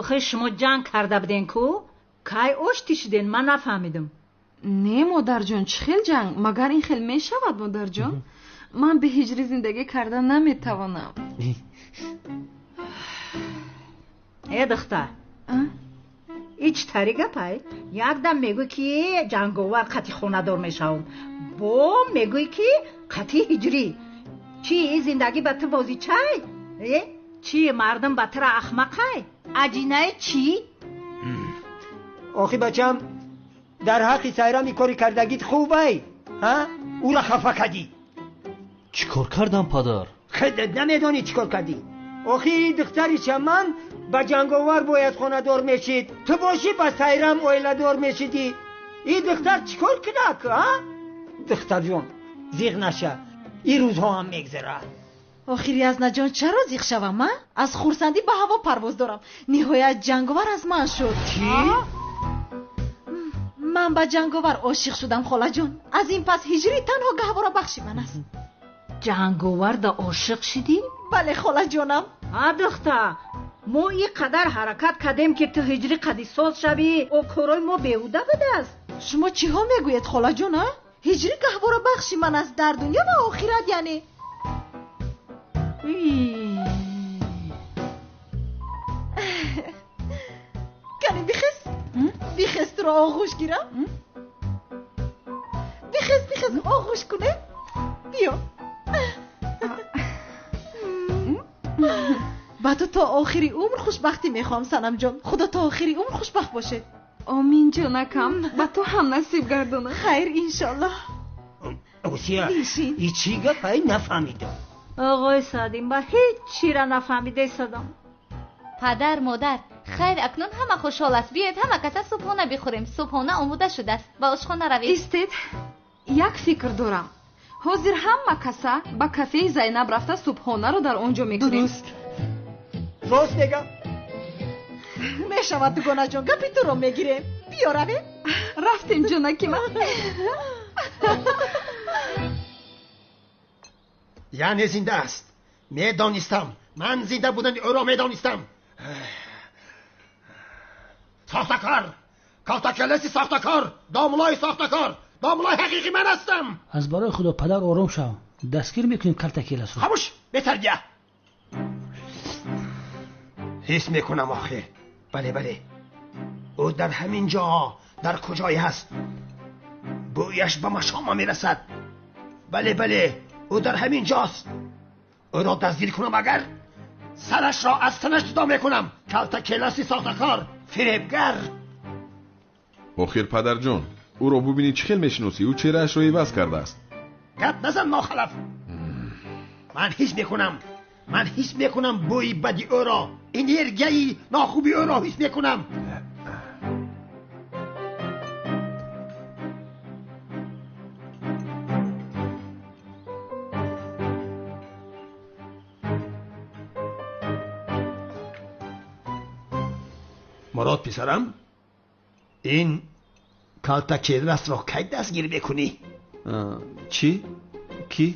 Охир шумо ҷанг карда буден ку? Кай оштӣ шуден? Ман нафаҳмидам. Не, модарҷон, чӣ хел ҷанг? Магар ин хел мешавад, модарҷон? Ман бе ҳиҷрӣ зиндагӣ карда наметавонам. Э, духтар, ич тари гапай? Якдам мегӯй ки ҷанговар қати хонадор мешавам, бо мегӯй ки қати ҳиҷрӣ. Чӣ, ин зиндагӣ ба ту бозичай? Э, чӣ, мардум ба тура ахмақай? Аҷинаи чӣ? Охи бачам, дар ҳаққи Сайрами кори кардагит хубай? Ҳа? Ӯра хафа кардӣ. Чӣ кор кардам, падар? Худат намедонӣ чӣ кор кардӣ. Охи духтари чаман ба ҷанговар бояд хонадор мешид, ту бошӣ ба Сайрам оиладор мешидӣ. Ин духтар чӣ кор кунак, а? Духтарҷон, зиғ наша, ин рӯзҳо ҳам мегзарад. Охир Язнаҷон, чаро зиғ шавам, а? Аз хурсандӣ ба ҳаво парвоз дорам. Ниҳоят ҷанговар аз ман шуд. Чӣ? Ман ба ҷанговар ошиқ шудам, холаҷон. Аз ин пас ҳиҷрӣ танҳо гаҳворабахши ман аст. Ҷанговарда ошиқ шидӣ? Бале, холаҷонам. А, духтар, мо ин қадар ҳаракат кардем ки ту ҳиҷрӣ қади соз шавӣ, о корои мо беҳуда будааст. Шумо чиҳо мегӯед, холаҷон, а? Ҳиҷрӣ гаҳворабахши ман аст дар дунё ва охират, яъне. Кани бихез, бихез, туро оғӯш гирам. Бихез, бихез, оғӯш кунем. Биё. Ба ту то охири умр хушбахтӣ мехоҳам, Санамҷон. Худо то охири умр хушбахт бошед. Омин, ҷонакам, ба ту ҳам насиб гардонад. Хайр, иншоллоҳ. Осия, и чӣ гапай нафаҳмидам. Оғои Саъдин, ба ҳеҷ чира нафаҳмидаи садам. Падар, модар, хайр, акнун ҳама хушҳол аст. Биёед ҳама каса субҳона бихӯрем. Субҳона омода шудааст. Ба ошхона равед. Истед, як фикр дорам. Ҳозир ҳама каса ба кафеи Зайнаб рафта субҳонаро дар он ҷо мекунем. Дуруст. Рост мегам. Мешавад, дугонаҷон, гапи туро мегирем. Биё равем. Рафтем, ҷонаки ман. Яъне зинда аст. Медонистам. Ман зинда будани ӯро медонистам. Сохтакор! Калтакеласи сохтакор! Домулои сохтакор! Домулои ҳақиқӣ ман ҳастам! Аз барои худо падар ором шав. Дастгир мекунем калтакеласро. Хомӯш, бетарбия! Ҳис мекунам охир. Бале, бале. Ӯ дар ҳамин ҷо, дар куҷое ҳаст. Бӯяш ба машома мерасад. Бале, бале, ӯ дар ҳамин ҷост. Ӯро дастгир кунам агар сарашро аз танаш ҷудо мекунам. Калтакеласи сохтакор, фиребгар. Охир падарҷон, ӯро бубинӣ чӣ хел мешиносӣ? Ӯ чеҳраашро иваз кардааст. Гап назан, нохалаф. Ман ҳис мекунам, ман ҳис мекунам бӯи бади ӯро, энергияи нохуби ӯро ҳис мекунам. Мурод писарам, ин калтакеласро кай дастгир мекунӣ? Чӣ? Кӣ?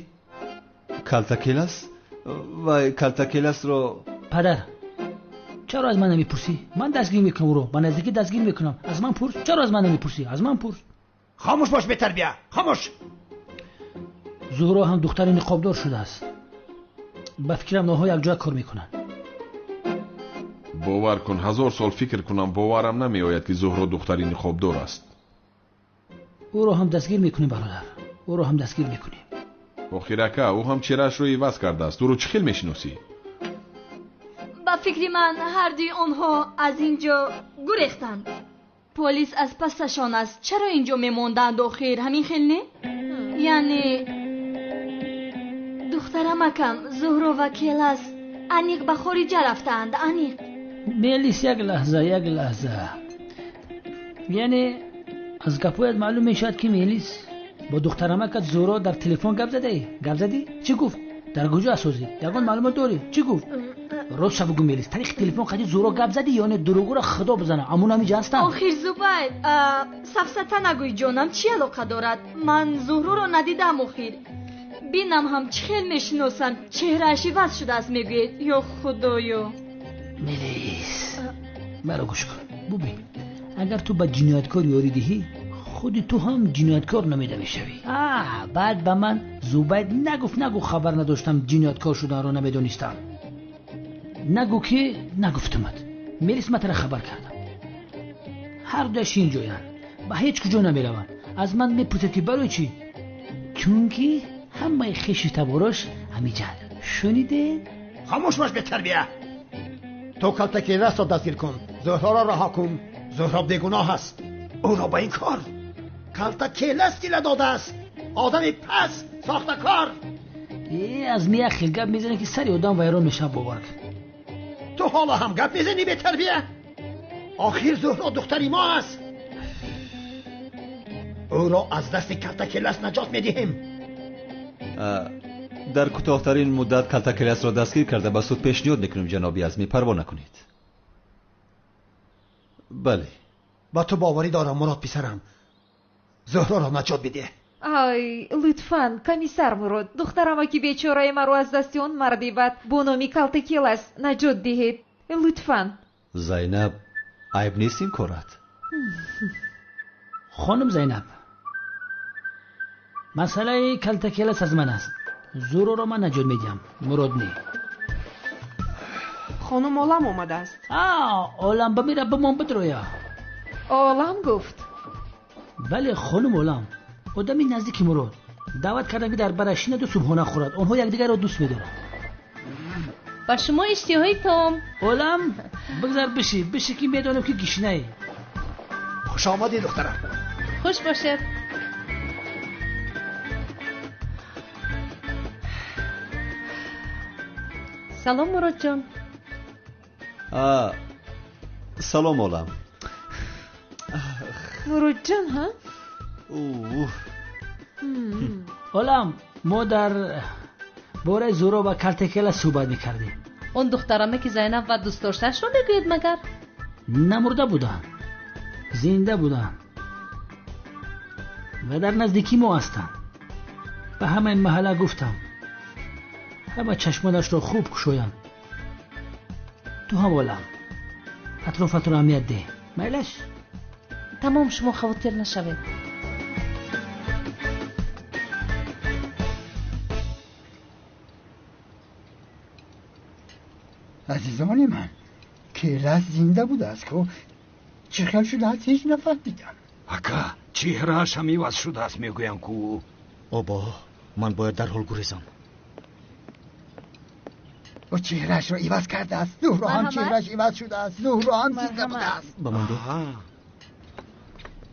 Калтакелас? Вай, калтакеласро. Падар, чаро аз ман намепурсӣ? Ман дастгир мекунам ӯро, ба наздикӣ дастгир мекунам. Аз ман пурс. Чаро аз ман намепурсӣ? Аз ман пурс. Хомӯш бош, бетарбия, хомӯш. Зуҳро ҳам духтари ниқобдор шудааст. Ба фикрам онҳо якҷоя кор мекунанд. Бовар кун, 1000 сол фикр кунам, боварам намеояд ки Зуҳро духтари ниқобдор аст. Ӯро ҳам дастгир мекунем, бародар. Ӯро ҳам дастгир мекунем. Охир ака, ӯ ҳам чеҳраашро иваз кардааст. Ӯро чӣ хел мешиносӣ? Ба фикри ман ҳардуи онҳо аз ин ҷо гурехтанд. Полис аз пасашон аст. Чаро ин ҷо мемонданд охир? Ҳамин хел не? Яъне духтарамакам Зуҳро ва Келас аниқ ба хориҷа рафтаанд, аниқ. Мелис, як лаҳза, як лаҳза. Яъне аз гапҳоят маълум мешавад ки Мелис бо духтарамакат Зуҳро дар телефон гап задаӣ? Гап задӣ? Чӣ гуфт? Дар куҷо аст ҳозир? Ягон маълумот дорӣ? Чӣ гуфт? Рост ша бугӯ, Мелис, тариқи телефон қади Зуҳро гап задӣ ё не? Дурӯғро худо бизана. Амун ҳамиҷа ҳастанд. Охир Зубайр, сафсата нагӯй ҷонам, чӣ алоқа дорад? Ман Зуҳроро надидам охир. Бинам ҳам чӣ хел мешиносам, чеҳрааш иваз шудааст мегӯед. Ё худоё. Мелис, Маро гӯш кун, бубин, агар ту ба ҷинояткор ёрӣ диҳӣ, худи ту ҳам ҷинояткор номида мешавӣ. Баъд ба ман Зубайд нагуфт, нагу хабар надоштам, ҷинояткор шуданро намедонистам. Нагу ки нагуфтамад. Мелис матара хабар кардам. Ҳар дуяш инҷоянд, ба ҳеҷ куҷо намераванд. Аз ман мепурсед ки барои чӣ? Чунки ҳамаи хеши таборош ҳамиҷанд. Шунидед? Хомӯш бош, бетарбия. Ту калтакеласро дастгир кун, Зуҳроро раҳо кун. Зуҳро бегуноҳ аст. Ӯро ба ин кор калтакелас тила додааст. Одами пас, сохтакор. Аз ми як хел гап мезанӣ ки сари одам вайрон мешавад, бовар кун. Ту ҳоло ҳам гап мезанӣ, бетарбия? Охир Зуҳро духтари мо аст. Ӯро аз дасти калтакелас наҷот медиҳем. Дар кӯтоҳтарин муддат калтакеласро дастгир карда ба суд пешниҳод мекунем, ҷаноби Азмӣ, парво накунед. Бале. Ба ту боварӣ дорам, Мурод писарам. Зуҳроро наҷот бидеҳ. Ай, лутфан, комиссар Мурод, духтарамаки бечораи маро аз дасти он марди бад бо номи Калтакелас наҷот диҳед. Лутфан. Зайнаб, айб нест ин корат. Хонум Зайнаб, масъалаи Калтакелас аз ман аст. Зуҳроро ман наҷот медиҳам, Мурод не. Хонум Олам омадааст. Олам бимира, бимон бидроя. Олам гуфт? Бале, хонум Олам, одами наздики Мурод. Даъват кардам ки дар бараш шинаду субҳона хӯрад. Онҳо якдигарро дӯст медоранд. Ба шумо иштиҳои том. Олам, бигзар биши, биши ки медонам ки гишнаӣ. Хуш омадӣ, духтарам. Хуш бошед. Салом, Муродҷон. Салом, Олам. Муродҷон, ҳа? Олам, мо дар бораи Зуҳро ва Калтакелас суҳбат мекардем. Он духтараме ки Зайнаб ва дӯстдоштаашро мегӯед магар? Намурда буданд, зинда буданд ва дар наздикии мо ҳастанд. Ба ҳамаи маҳалла гуфтам, ҳама чашмонашро хуб кушоянд. Ту ҳам, Олам, атрофатро аҳамият деҳ. Майлаш? Тамом, шумо хавотир нашавед. Азизони ман, Келас зинда будааст ку, чӣ хел шудааст ҳеҷ нафаҳмидам. Ака, чеҳрааш ҳам иваз шудааст, мегӯям ку. Обо, ман бояд дарҳол гурезам. Ӯ чеҳраашро иваз кардааст. Зуҳро ҳам чеҳрааш иваз шудааст. Зуҳро ҳам зинда будааст. Ба ман деҳ.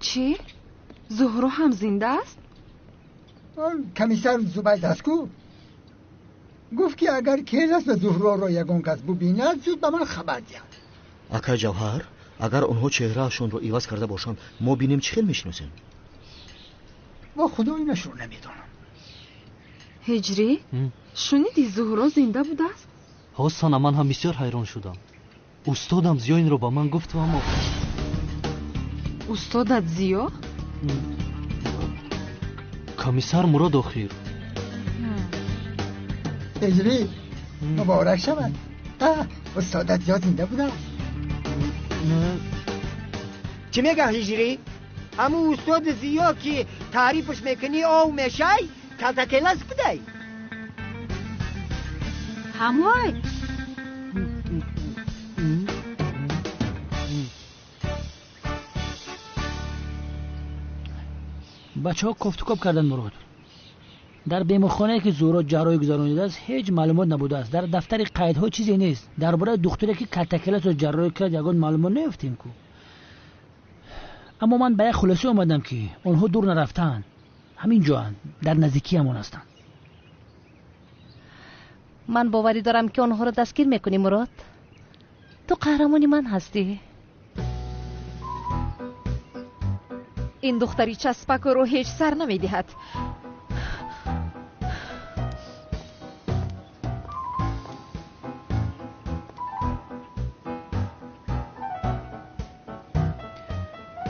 Чӣ? Зуҳро ҳам зинда аст? Комиссар Зубайд аст ку, гуфт ки агар Келас ва Зуҳроро ягон кас бубинад, зуд ба ман хабар диҳад. Акай Ҷавҳар, агар онҳо чеҳраашонро иваз карда бошанд, мо бинем чӣ хел мешиносем? Ва худоинашро намедонам. Ҳиҷрӣ, шуниди Зуҳро зинда будааст? Ҳосана, ман ҳам бисёр ҳайрон шудам. Устодам Зиё инро ба ман гуфт, аммо Устодат Зиё? Комиссар Мурод охир. Ҳиҷрӣ, муборак шавад. Устодат Зиё зинда будааст. Чӣ мегӯ, Ҳиҷрӣ? Ҳамун устоди Зиё ки таърифаш мекунӣ, ов мешай, Калтакелас будай? Ҳамой? Бачаҳо кофтукоб карданд, Мурод. Дар беморхонае ки Зуҳро ҷарроҳӣ гузаронидааст, ҳеҷ маълумот набудааст. Дар дафтари қайдҳо чизе нест. Дар бораи духтуре ки Калтакеласро ҷарроҳӣ кард ягон маълумот наёфтем ку. Аммо ман ба як хулосӣ омадам ки онҳо дур нарафтаанд, ҳамин ҷоанд, дар наздикиамон ҳастанд. Ман боварӣ дорам ки онҳоро дастгир мекунӣ, Мурод. Ту қаҳрамони ман ҳастӣ. Ин духтари часпакро ҳеҷ сар намедиҳад.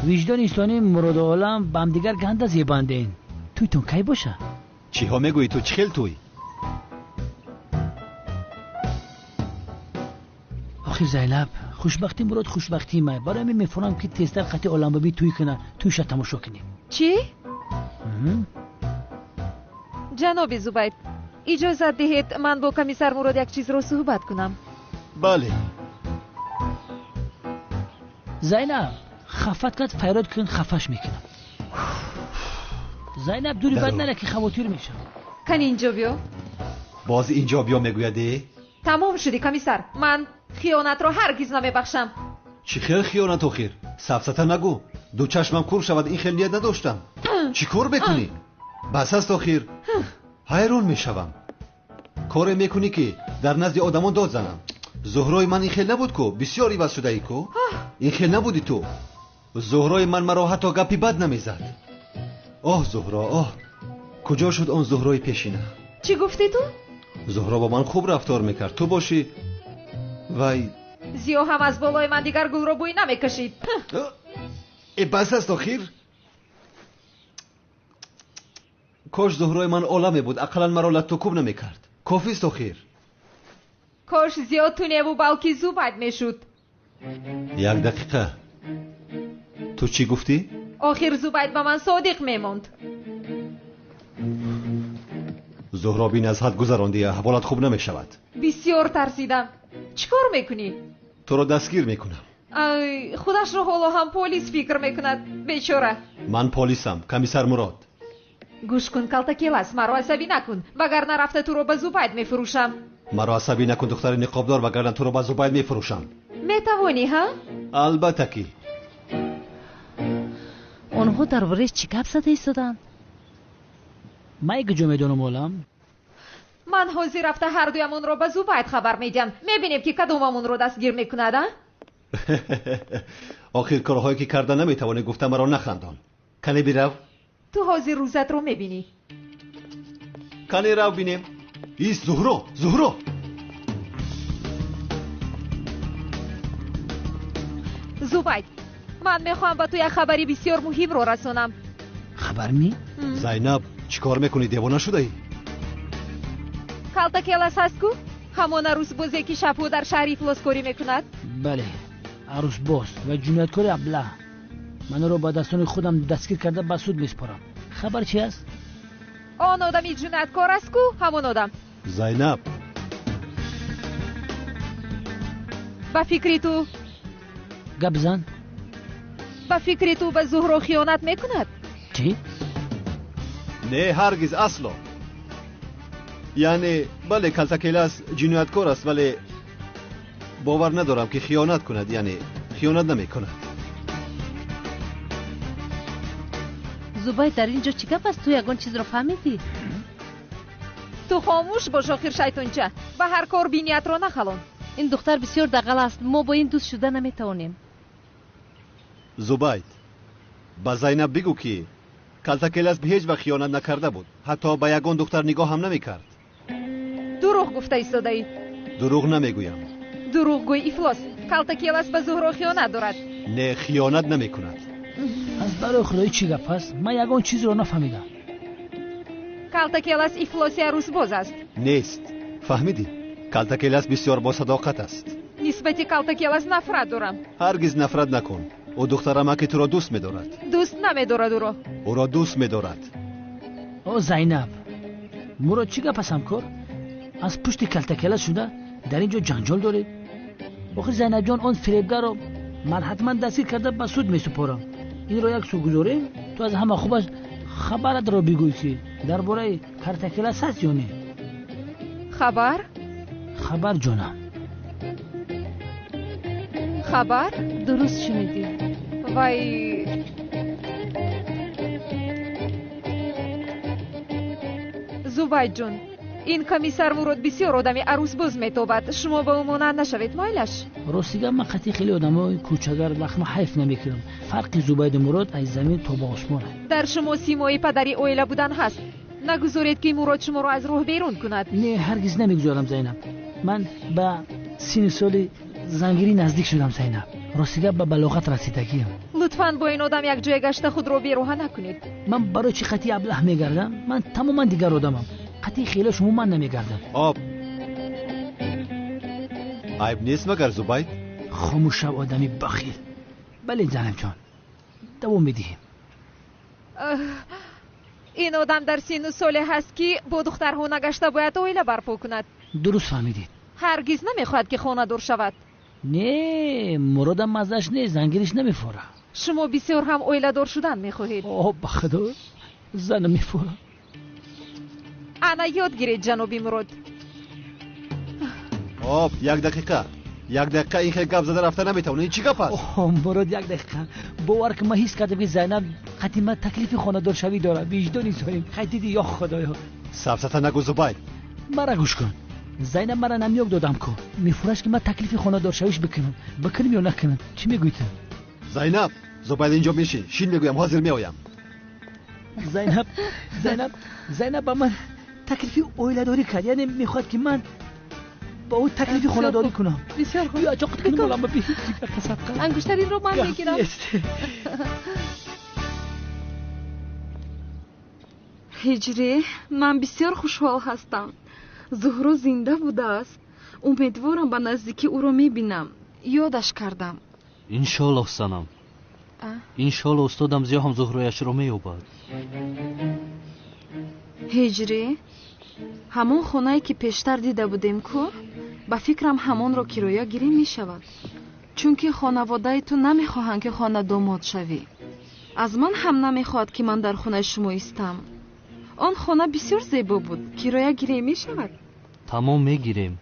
Виҷдони инсонӣ, Муроду Олам ба ҳамдигар ганда зебанден. Тӯйтон кай боша? Чиҳо мегӯӣ ту? Чӣ хел тӯй? Охир Зайнаб, хушбахтии Мурод хушбахтии май. Барои ҳамин мефурам ки тезтар қати Оламбибӣ тӯй куна, тӯйша тамошо кунем. Чӣ? Ҷаноби Зубайд, иҷозат диҳед ман бо комиссар Мурод як чизро суҳбат кунам. Бале. Зайнаб, хафат кард, файрод кун, хафаш мекунам. Зайнаб, дури бад нара ки хавотир мешавам. Кани инҷо биё. Боз инҷо биё мегӯяд? Тамом шудӣ, комиссар. Ман хиёнатро ҳаргиз намебахшам. Чӣ хел хиёнат охир? Сафсата нагӯ. Ду чашмам кур шавад, ин хел ният надоштам. Чӣ кор мекунӣ? Бас аст охир. Ҳайрон мешавам. Коре мекунӣ ки дар назди одамон дод занам. Зуҳрои ман ин хел набуд ку, бисёр иваз шудаӣ ку. Ин хел набудӣ ту. Зуҳрои ман маро ҳатто гапи бад намезад. Оҳ Зуҳро, оҳ, куҷо шуд он Зуҳрои пешина? Чӣ гуфтӣ ту? Зуҳро бо ман хуб рафтор мекард. Ту бошӣ вай. Зиё ҳам аз болои ман дигар гулро бӯй намекашид. Э, бас аст охир. Кош Зуҳрои ман оламе буд, ақаллан маро латтукӯб намекард. Кофист охир. Кош зиё ту неву балки Зубайд мешуд. Як дақиқа. Ту чӣ гуфтӣ? Охир Зубайд ба ман содиқ мемонд. Зуҳро, бин аз ҳад гузарондӣ, аҳволат хуб намешавад. Бисёр тарсидам. Чӣ кор мекунӣ? Туро дастгир мекунам. Ай, худашро ҳоло ҳам полис фикр мекунад, бечора. Ман полисам, комиссар Мурод. Гӯш кун, Калтакелас, маро асабӣ накун, вагарна рафта туро ба Зубайд мефурӯшам. Маро асабӣ накун, духтари ниқобдор, вагарна туро ба Зубайд мефурӯшам. Метавонӣ, ҳа? Албатта ки. Онҳо дар бораи чӣ гап зада истоданд? Ман куҷо медонам, олам? Ман ҳозир рафта ҳардуямонро ба Зубайд хабар медиҳам. Мебинем ки кадомамонро дастгир мекунад, а? Охир корҳое ки карда наметавонӣ гуфта маро нахандон. Кане бирав. Ту ҳозир рӯзатро мебинӣ. Кане рав бинем. Ис, Зуҳро, Зуҳро. Зубайд, ман мехоҳам ба ту як хабари бисёр муҳимро расонам. Хабар ми? Зайнаб, чӣ кор мекунӣ? Девона шудаӣ? Калтакелас ҳаст ку? Ҳамон арӯсбозе ки шабҳо дар шаҳри ифлоскорӣ мекунад? Бале, арӯсбоз ва ҷинояткори аблаҳ. Ман ӯро ба дастони худам дастгир карда ба суд месупорам. Хабар чи аст? Он одами ҷинояткор аст ку, ҳамон одам. Зайнаб, ба фикри ту гап зан. Ба фикри ту ба Зуҳро хиёнат мекунад? Чӣ? Не, ҳаргиз, асло. Яъне бале, Калтакелас ҷинояткор аст, вале бовар надорам ки хиёнат кунад, яъне хиёнат намекунад. Зубайд, дар ин ҷо чӣ гап аст? Ту ягон чизро фаҳмидӣ? Ту хомӯш бош охир, шайтонча. Ба ҳар кор биниятро нахалон. Ин духтар бисёр дағал аст. Мо бо ин дӯст шуда наметавонем. Зубайд, ба Зайнаб бигӯ ки Калтакелас ҳеҷ вақт хиёнат накарда буд, ҳатто ба ягон духтар нигоҳ ҳам намекард. Дурӯғ гуфта истодаӣ. Дурӯғ намегӯям. Дурӯғгӯи ифлос. Калтакелас ба Зуҳро хиёнат дорад. Не, хиёнат намекунад. Аз барои худоӣ чӣ гап аст? Ман ягон чизро нафаҳмидам. Калтакелас ифлоси арӯсбоз аст. Нест, фаҳмидӣ? Калтакелас бисёр босадоқат аст. Нисбати Калтакелас нафрат дорам. Ҳаргиз нафрат накун. Ӯ духтарамаки туро дӯст медорад. Дӯст намедорад ӯро. Ӯро дӯст медорад. О Зайнаб, Мурод чӣ гап аст, ҳамкор? Аз пушти Калтакелас шуда дар ин ҷо ҷанҷол доред? Охир Зайнабҷон, он фиребгарро ман ҳатман дастгир карда ба суд месупорам. Инро як сӯ гузорем, ту аз ҳама хубаш хабаратро бигӯй ки дар бораи Картакелас ҳаст ё не? Хабар? Хабар, ҷонам. Хабар? Дуруст шунидӣ. Вай, Зубайдҷон, ин комиссар Мурод бисёр одами арӯсбоз метобад. Шумо ба ӯ монанд нашавед, майлаш? Рости гап, ман қатъи хеле одамои кӯчагард лахма ҳайф намекунам. Фарқи Зубайду Мурод аз замин то ба осмон. Дар шумо симои падари оила будан ҳаст. Нагузоред ки Мурод шуморо аз роҳ берун кунад. Не, ҳаргиз намегузорам, Зайнаб. Ман ба синни соли зангирӣ наздик шудам, Зайнаб. Рости гап, ба балоғат расидагиам. Лутфан бо ин одам якҷоя гашта худро бероҳа накунед. Ман барои чӣ қатъи аблаҳ мегардам? Ман тамоман дигар одамам. Қатъи хеле шумо ман намегардам. Об. Айб нест магар, Зубайд? Хомӯш шав, одами бахил. Бале, Зайнабҷон, давом медиҳем. Ин одам дар синну соле ҳаст, ки бо духтарҳо нагашта бояд оила барпо кунад. Дуруст фаҳмидед. Ҳаргиз намехоҳад, ки хонадор шавад. Не, Муродам маззаш нест, зангириш намефора. Шумо бисёр ҳам оиладор шудан мехоҳед. О, ба худо, зана мефора. Ана, ёд гиред, ҷаноби Мурод. Об, як дақиқа, як дақиқа, ин хел гап зада рафта наметавонӣ. Ин чӣ гап аст? Мурод, як дақиқа, бовар ки, ман ҳис кардам, ки Зайнаб қати ман таклифи хонадоршавӣ дорад. Виҷдони золим, хай дидӣ, ё худоё. Сафсата нагӯ, Зубайд. Мара гӯш кун, Зайнаб мара намёк додам ку, мефураш, ки ман таклифи хонадоршавиш бикунам. Бикунам ё накунам, чӣ мегӯӣ ту? Зайнаб, Зубайд, инҷо бишин, шин, мегӯям, ҳозир меоям. Зайнаб, Зайнаб, Зайнаб ба ман таклифи оиладорӣ кард, яъне мехоҳад, ки ман ба ӯ таклифи хонадорӣ кунам. Бисёр хуб. Ҷоқат кунам, олама бисадқа. Ангуштаринро ман мегирам. Ҳиҷрӣ, ман бисёр хушҳол ҳастам. Зуҳро зинда будааст. Умедворам, ба наздикӣ ӯро мебинам. Ёдаш кардам. Иншоаллоҳ, Санам, иншоаллоҳ, устодам Зиё ҳам Зуҳрояшро меёбад. Ҳиҷрӣ, ҳамон хонае, ки пештар дида будем ку, ба фикрам, ҳамонро кироя гирӣ мешавад, чунки хонаводаи ту намехоҳанд, ки хонадомод шавӣ. Аз ман ҳам намехоҳад, ки ман дар хонаи шумо истам. Он хона бисёр зебо буд, кироя гирем мешавад. Тамом, мегирем.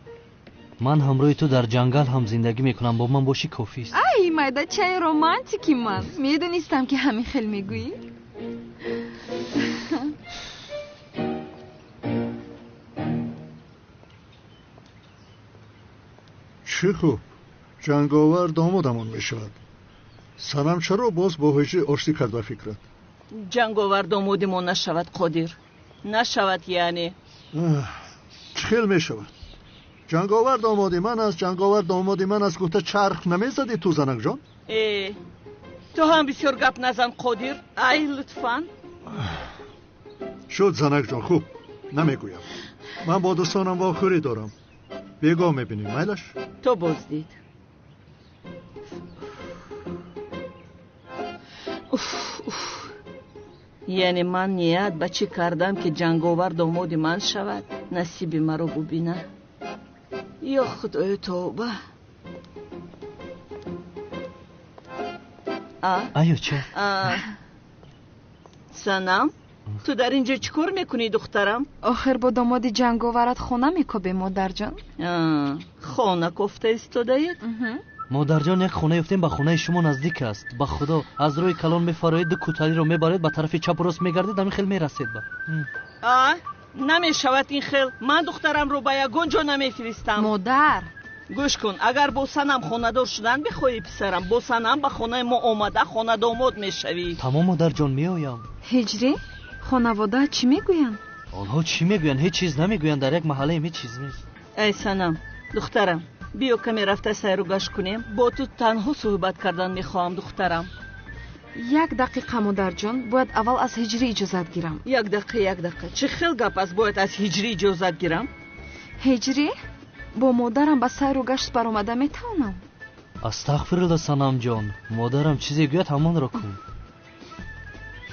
Ман ҳамроҳи ту дар ҷангал ҳам зиндагӣ мекунам, бо ман бошӣ кофист. Ай, майдачаи романтики ман, медонистам, ки ҳамин хел мегӯӣ. Чӣ хуб, Ҷанговар домодамон мешавад. Санам чаро боз бо Ҳиҷрӣ оштӣ кард, ба фикрат? Ҷанговар домоди мо нашавад, Қодир, нашавад, яъне. Чӣ хел мешавад? Ҷанговар домоди ман аст, Ҷанговар домоди ман аст гуфта чарх намезадӣ ту, занакҷон? Э, ту ҳам бисёр гап назан, Қодир, ай, лутфан. Шуд, занакҷон, хуб, намегӯям. Ман бо дӯстонам вохӯрӣ дорам, бегоҳ мебинем, майлаш? То боздид. Уф, уф. Яъне ман ният ба чӣ кардам, ки Ҷанговар домоди ман шавад, насиби маро бубина. Ё худоё, тавба! Аёча. Санам, ту дар ин ҷо чӣ кор мекунӣ, духтарам? Охир бо домоди Ҷанговарат хона мекобем, модарҷон. Хона кофта истодаед? Модарҷон, як хона ёфтем, ба хонаи шумо наздик аст. Ба худо, аз рӯи калон мефароед, ду куталиро мебаред, ба тарафи чапу рост мегардед, ҳамин хел мерасед ба. А, намешавад ин хел. Ман духтарамро ба ягон ҷо намефиристам. Модар. Гӯш кун, агар бо Санам хонадор шудан бихоҳӣ, писарам, бо Санам ба хонаи мо омада хонадомод мешавӣ. Тамом, модарҷон, меоям. Ҳиҷрӣ, хонавода чӣ мегӯянд? Онҳо чӣ мегӯянд? Ҳеҷ чиз намегӯянд, дар як маҳаллаем, ҳеҷ чиз нест. Эй Санам, духтарам, биё, каме рафта сайру гашт кунем. Бо ту танҳо суҳбат кардан мехоҳам, духтарам. Як дақиқа, модарҷон, бояд аввал аз Ҳиҷрӣ иҷозат гирам. Як дақиқа, як дақиқа, чӣ хел гап аст, бояд аз Ҳиҷрӣ иҷозат гирам? Ҳиҷрӣ, бо модарам ба сайру гашт баромада метавонам? Астағфирулла, Санамҷон, модарам чизе гӯяд, ҳамонро кун.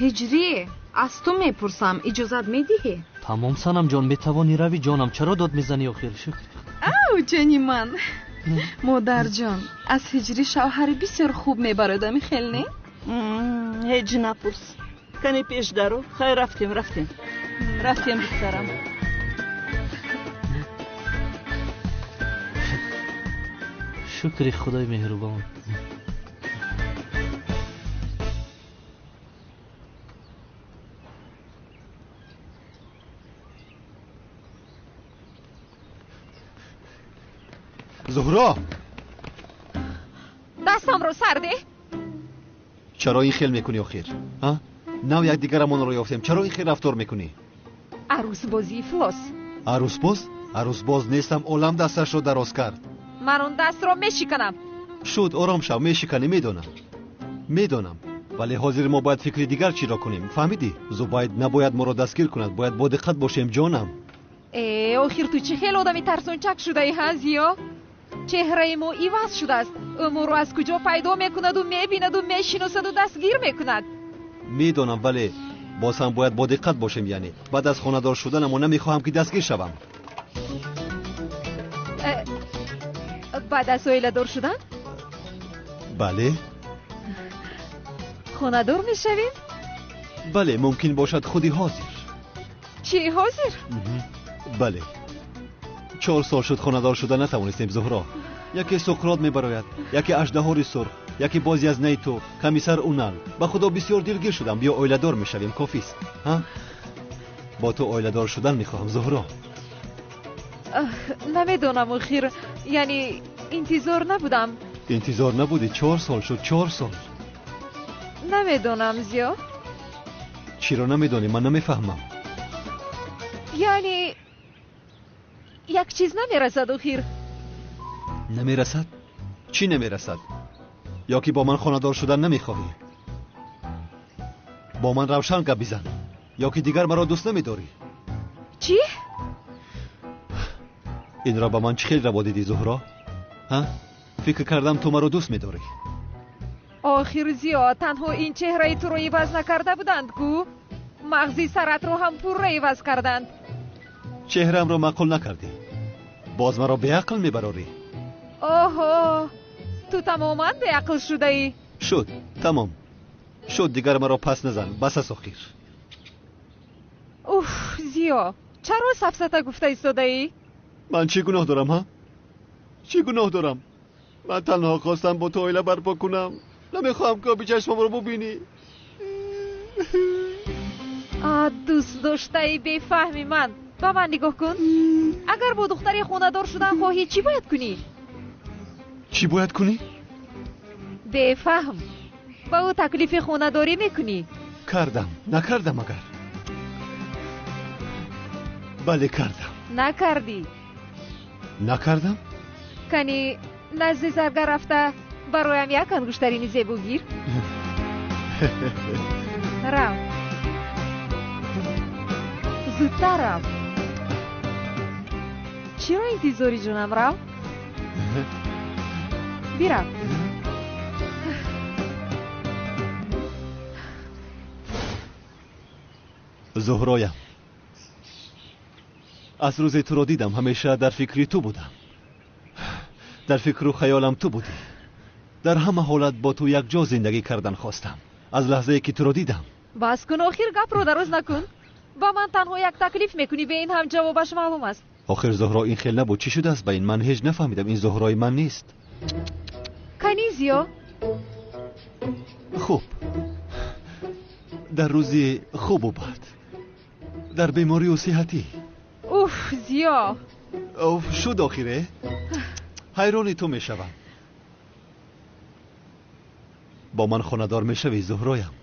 Ҳиҷрӣ, аз ту мепурсам, иҷозат медиҳӣ? Тамом, Санамҷон, метавонӣ равӣ, ҷонам. Чаро дод мезанӣ охир? Шукр. Ав, ҷони ман. Модарҷон, аз Ҳиҷрӣ шавҳари бисёр хуб мебарояд, ами хел не? Ҳеҷ напурс, кане пеш даро. Хайр, рафтем, рафтем, рафтем, духтарам. Шукри худои меҳрубон. Зуҳро! Дастамро сар деҳ. Чаро ин хел мекунӣ охир? Нав якдигарамонро ёфтем, чаро ин хел рафтор мекунӣ? Арӯсбозии ифлос. Арӯсбоз? Арӯсбоз нестам, олам дасташро дароз кард. Ман он дастро мешиканам. Шуд, ором шав, мешиканӣ, медонам, медонам, вале ҳозир мо бояд фикри дигар чиро кунем, фаҳмидӣ? Зубайд набояд моро дастгир кунад, бояд бодиққат бошем, ҷонам. Э, охир ту чӣ хел одами тарсончак шудаи, ҳа, Зиё? Чеҳраи мо иваз шудааст. Ӯ моро аз куҷо пайдо мекунаду мебинаду мешиносаду дастгир мекунад. Медонам, вале боз ҳам бояд бодиққат бошем. Яъне баъд аз хонадор шуданамо намехоҳам ки дастгир шавам. Баъд аз оиладор шудан? Бале. Хонадор мешавем? Бале, мумкин бошад худи ҳозир. Чӣ ҳозир? Бале. 4 сол шуд хонадор шуда натавонистем, Зуҳро. Яке Суқрот мебарояд, яке аждаҳори сурх, яке бози аз наи ту, комиссар Унал. Ба худо бисёр дилгир шудам. Биё оиладор мешавем, кофист. Ҳа? Бо ту оиладор шудан мехоҳам, Зуҳро. Намедонам охир, яъне интизор набудам. Интизор набудӣ? 4 сол шуд, 4 сол. Намедонам, Зиё. Чиро намедонӣ? Ман намефаҳмам. Яъне як чиз намерасад охир. Намерасад? Чӣ намерасад? Ё ки бо ман хонадор шудан намехоҳӣ? Бо ман равшан гап бизан, ё ки дигар маро дӯст намедорӣ? Чӣ? Инро ба ман чӣ хел раво дидӣ, Зуҳро? Ҳа? Фикр кардам ту маро дӯст медорӣ. Охир Зиё, танҳо ин чеҳраи туро иваз накарда буданд ку? Мағзи саратро ҳам пурра иваз карданд. Чеҳраамро маъқул накардӣ, боз маро беақл мебарорӣ. Оҳо, ту тамоман беақл шудаӣ. Шуд, тамом шуд, дигар маро пас назан, бас аст охир. Уф, Зиё, чаро сафсата гуфта истодаӣ? Ман чӣ гуноҳ дорам, ҳа? Чӣ гуноҳ дорам? Ман танҳо хостам бо ту оила барпо кунам. Намехоҳам ки оби чашмамро бубинӣ. Дӯстдоштаи бефаҳми ман, ба ман нигоҳ кун. Агар бо духтари хонадор шудан хоҳӣ, чӣ бояд кунӣ? Чӣ бояд кунӣ? Бефаҳм, ба ӯ таклифи хонадорӣ мекунӣ. Кардам, накардам агар? Бале, кардам. Накардӣ. Накардам? Кани назди заргар рафта бароям як ангуштарини зебо гир. Рав, зудтар рав. Чиро интизори ҷонам? Рав, бирав. Зуҳроям, аз рӯзе туро дидам ҳамеша дар фикри ту будам. Дар фикру хаёлам ту будӣ. Дар ҳама ҳолат бо ту якҷо зиндагӣ кардан хостам. Аз лаҳзае ки туро дидам. Бас кун охир, гапро дароз накун. Ба ман танҳо як таклиф мекунӣ, бе ин ҳам ҷавобаш маълум аст. Охир Зуҳро, ин хел набуд. Чӣ шудааст ба ин? Ман ҳеҷ нафаҳмидам. Ин Зуҳрои ман нест. Кани Зиё? Хуб, дар рӯзи хубу бад, дар беморию сиҳатӣ. Уф, Зиё. Уф, шуд охире. Ҳайрони ту мешавам. Бо ман хонадор мешавӣ, Зуҳроям?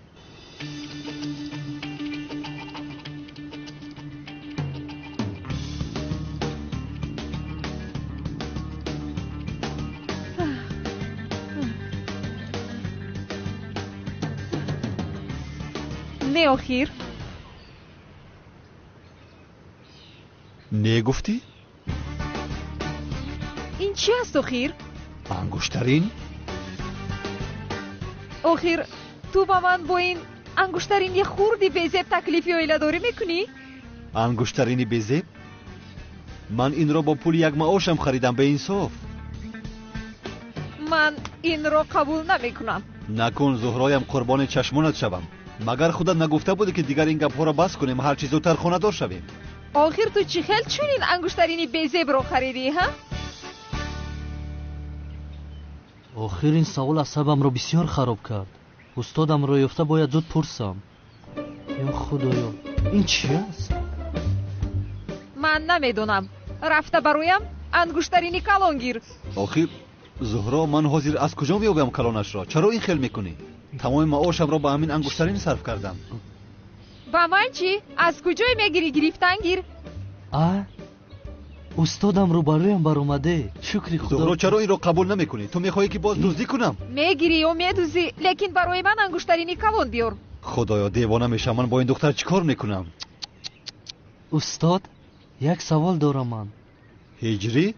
Не охир. Не гуфтӣ? Ин чӣ аст охир? Ангуштарин? Охир ту ба ман бо ин ангуштарини хурди безеб таклифи оиладорӣ мекунӣ? Ангуштарини безеб? Ман инро бо пули як маошам харидам, беинсоф. Ман инро қабул намекунам. Накун, Зуҳроям, қурбони чашмонат шавам. Магар худат нагуфта будӣ ки дигар ин гапҳоро бас кунем, ҳарчи зудтар хонадор шавем? Охир ту чӣ хел чунин ангуштарини безебро харидӣ, ҳа? Охир ин савол асабамро бисёр хароб кард. Устодамро ёфта бояд зуд пурсам. Ё худоё, ин чӣ аст? Ман намедонам. Рафта бароям ангуштарини калон гир. Охир Зуҳро, ман ҳозир аз куҷо меёбам калонашро? Чаро ин хел мекунӣ? Тамоми маошамро ба ҳамин ангуштарин сарф кардам. Ба ман чӣ? Аз куҷое мегирӣ? Гирифтан гир. А? Устодам рӯбарӯям баромаде. Шукри худо. Зуҳро, чаро инро қабул намекунӣ? Ту мехоҳӣ ки боз дуздӣ кунам? Мегирӣ ё медуздӣ, лекин барои ман ангуштарини калон биёр. Худоё, девона мешавам. Ман бо ин духтар чӣ кор мекунам? Устод, як савол дорам ман. Ҳиҷрӣ?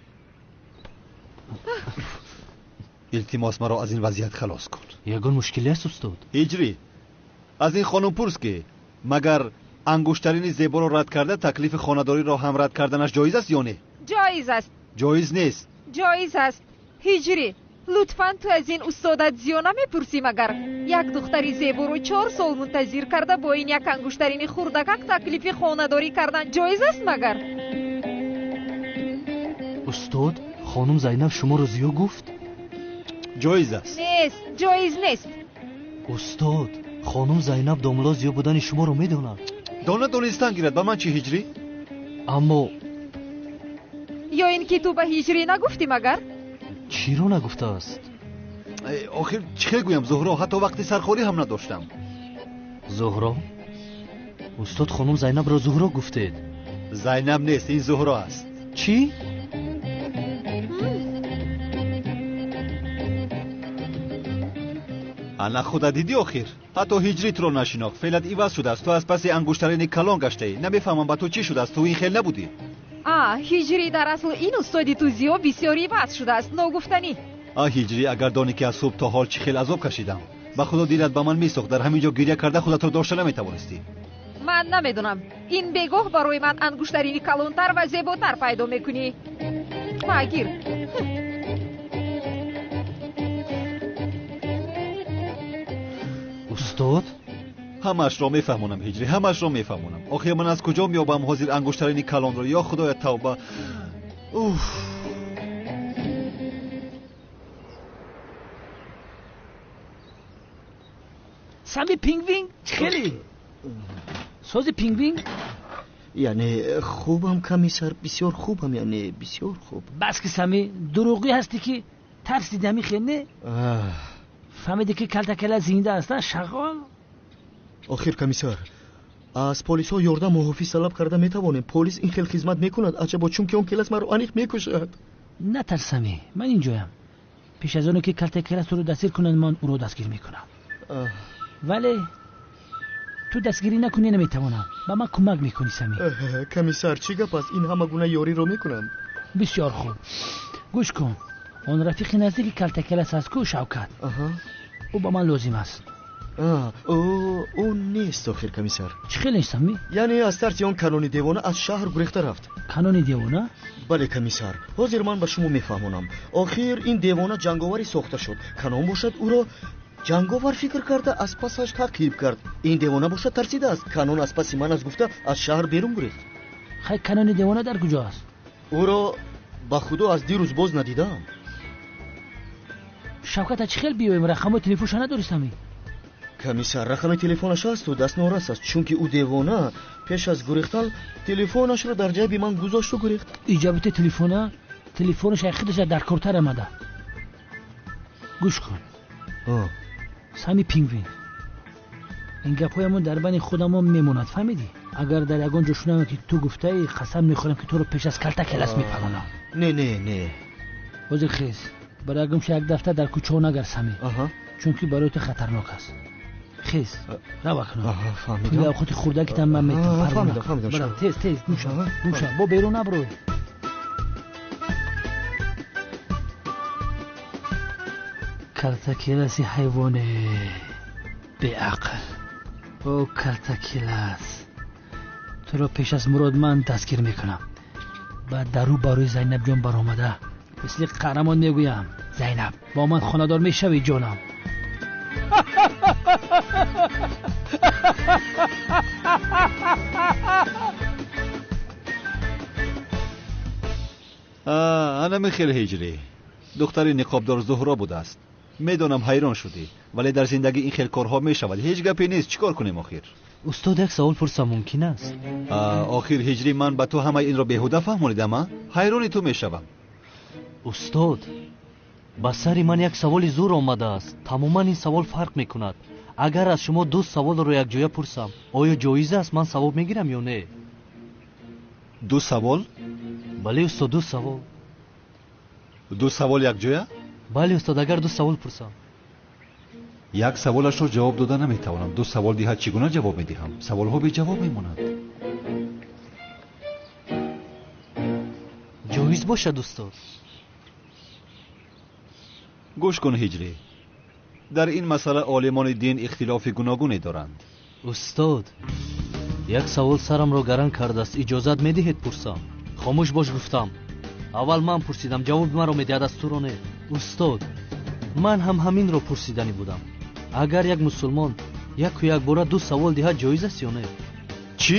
Илтимос, маро аз ин вазъият халос кун. Ягон мушкиле аст, устод? Ҳиҷрӣ, аз ин хонум пурс, ки магар ангуштарини зеборо рад карда таклифи хонадориро ҳам рад карданаш ҷоиз аст ё не? Ҷоиз аст. Ҷоиз нест. Ҷоиз аст. Ҳиҷрӣ, лутфан ту аз ин устодат зиё намепурсӣ, магар як духтари зеборо 4 сол мунтазир карда бо ин як ангуштарини хурдакак таклифи хонадорӣ кардан ҷоиз аст магар? Устод, хонум Зайнаб шуморо зиё гуфт? Ҷоиз аст. Нест, ҷоиз нест. Устод, хонум Зайнаб домло зиё будани шуморо медонад. Дона донистан гирад, ба ман чӣ, ҳиҷрӣ? Аммо ё ин ки ту ба ҳиҷрӣ нагуфтӣ магар? Чиро нагуфтааст? Охир чӣ хел гӯям, Зуҳро, ҳатто вақти сархорӣ ҳам надоштам. Зуҳро? Устод, хонум Зайнабро Зуҳро гуфтед. Зайнаб нест, ин Зуҳро аст. Чӣ? Ана худа дидӣ охир, ҳатто ҳиҷрӣ туро нашинохт. Феълат иваз шудааст, ту аз паси ангуштарини калон гаштаӣ. Намефаҳмам ба ту чӣ шудааст, ту ин хел набудӣ. Ҳиҷрӣ, дар асл ин устоди ту зиё бисёр иваз шудааст, ногуфтанӣ. Ҳиҷрӣ, агар донӣ ки аз субҳ то ҳол чӣ хел азоб кашидам, ба худо дилат ба ман месӯхт. Дар ҳамин ҷо гиря карда худатро дошта наметавонистӣ. Ман намедонам, ин бегоҳ барои ман ангуштарини калонтар ва зеботар пайдо мекунӣ. Магир. Устод, ҳамаашро мефаҳмонам, ҳиҷрӣ, ҳамаашро мефаҳмонам. Охир ман аз куҷо меёбам ҳозир ангуштарини калонро? Ё худоя, тавба! Уф! Сами пингвин чӣ хеле? Сози пингвин? Яъне хубам, комиссар, бисёр хубам, яъне бисёр хуб. Бас ки Сами, дурӯғӣ ҳастӣ, ки тарсиди ҳамин хел не? Фаҳмидӣ ки калтакала зинда аст, шағол? Охир комиссар, аз полисҳо ёрдам муҳофиз талаб карда метавонем. Полис ин хел хизмат мекунад, аҷабо, чунки он келас маро аниқ мекушад. Натарс, Сами, ман инҷоям. Пеш аз оне ки калтакелас туро дастгир кунанд, ман ӯро дастгир мекунам. Вале ту дастгирӣ накунӣ наметавонам. Ба ман кӯмак мекунӣ, Сами. Комиссар, чӣ гап аст? Ин ҳама гуна ёриро мекунам. Бисёр хуб, гӯш кун. Он рафиқи наздики калтакелас аст ку, Шавкат. Ӯ ба ман лозим аст. Ӯ нест охир, комиссар. Чӣ хел нест, Сами? Яъне аз тарси он канони девона аз шаҳр гурехта рафт. Канони девона? Бале, комиссар, ҳозир ман ба шумо мефаҳмонам. Охир ин девона ҷанговарӣ сохта шуд. Канон бошад ӯро ҷанговар фикр карда аз пасаш таъқиб кард. Ин девона бошад тарсидааст. Канон аз паси ман аст гуфта аз шаҳр берун гурехт. Хай, канони девона дар куҷо аст? Ӯро ба худо аз дирӯз боз надидаам. Шавката чӣ хел биёем? Рақамҳои телефонша надорӣ, Сами? Комиссар, рақами телефонаш ҳасту даст норас аст, чунки ӯ девона пеш аз гурехтан телефонашро дар ҷайби ман гузошту гурехт. Иҷобати телефона? Телефонаш худаш дар кортар омада. Гӯш кун, Сами пингвин, ин гапҳоямон дар байни худамон мемонад, фаҳмидӣ? Агар дар ягон ҷо шунавам ки ту гуфтаӣ, қасам мехӯрам ки туро пеш аз калтакелас мепаронам. Не, не, не. Ҳозир хез, барои ягон як дафта дар кӯчаҳо нагард, Сами, чунки барои ту хатарнок аст. Хез, рав акнун. Пули авқоти хурдакитам ман метам. Барав, тез, тез, гумша, гумша, бо берун наброй. Калтакеласи ҳайвоне беақл. О калтакелас, туро пеш аз Мурод ман дастгир мекунам. Баъд дару барои Зайнабҷон баромада мисли қаҳрамон мегӯям: Зайнаб, бо ман хонадор мешавӣ, ҷонам. Анами хел, ҳиҷрӣ, духтари ниқобдор Зуҳро будааст. Медонам ҳайрон шудӣ, вале дар зиндагӣ ин хел корҳо мешавад. Ҳеҷ гапе нест, чӣ кор кунем охир? Устод, як савол пурсам мумкин аст? Охир ҳиҷрӣ, ман ба ту ҳамаи инро беҳуда фаҳмонидам, а? Ҳайрони ту мешавам. Устод, ба сари ман як саволи зур омадааст. Тамоман ин савол фарқ мекунад. Агар аз шумо ду саволро якҷоя пурсам, оё ҷоиз аст, ман савоб мегирам ё не? Ду савол? Бале, устод, ду савол. Ду савол якҷоя? Бале, устод, агар ду савол пурсам. Як саволашро ҷавоб дода наметавонам. Ду савол диҳад, чӣ гуна ҷавоб медиҳам? Саволҳо беҷавоб мемонанд. Ҷоиз бошад, устод? Гӯш кун Ҳиҷрӣ, дар ин масъала олимони дин ихтилофи гуногуне доранд. Устод, як савол сарамро гаран кардааст, иҷозат медиҳед пурсам? Хомӯш бош гуфтам. Аввал ман пурсидам, ҷавоби маро медиҳад, аз туро не. Устод, ман ҳам ҳаминро пурсиданӣ будам. Агар як мусулмон яку якбора ду савол диҳад, ҷоиз аст ё не? Чӣ?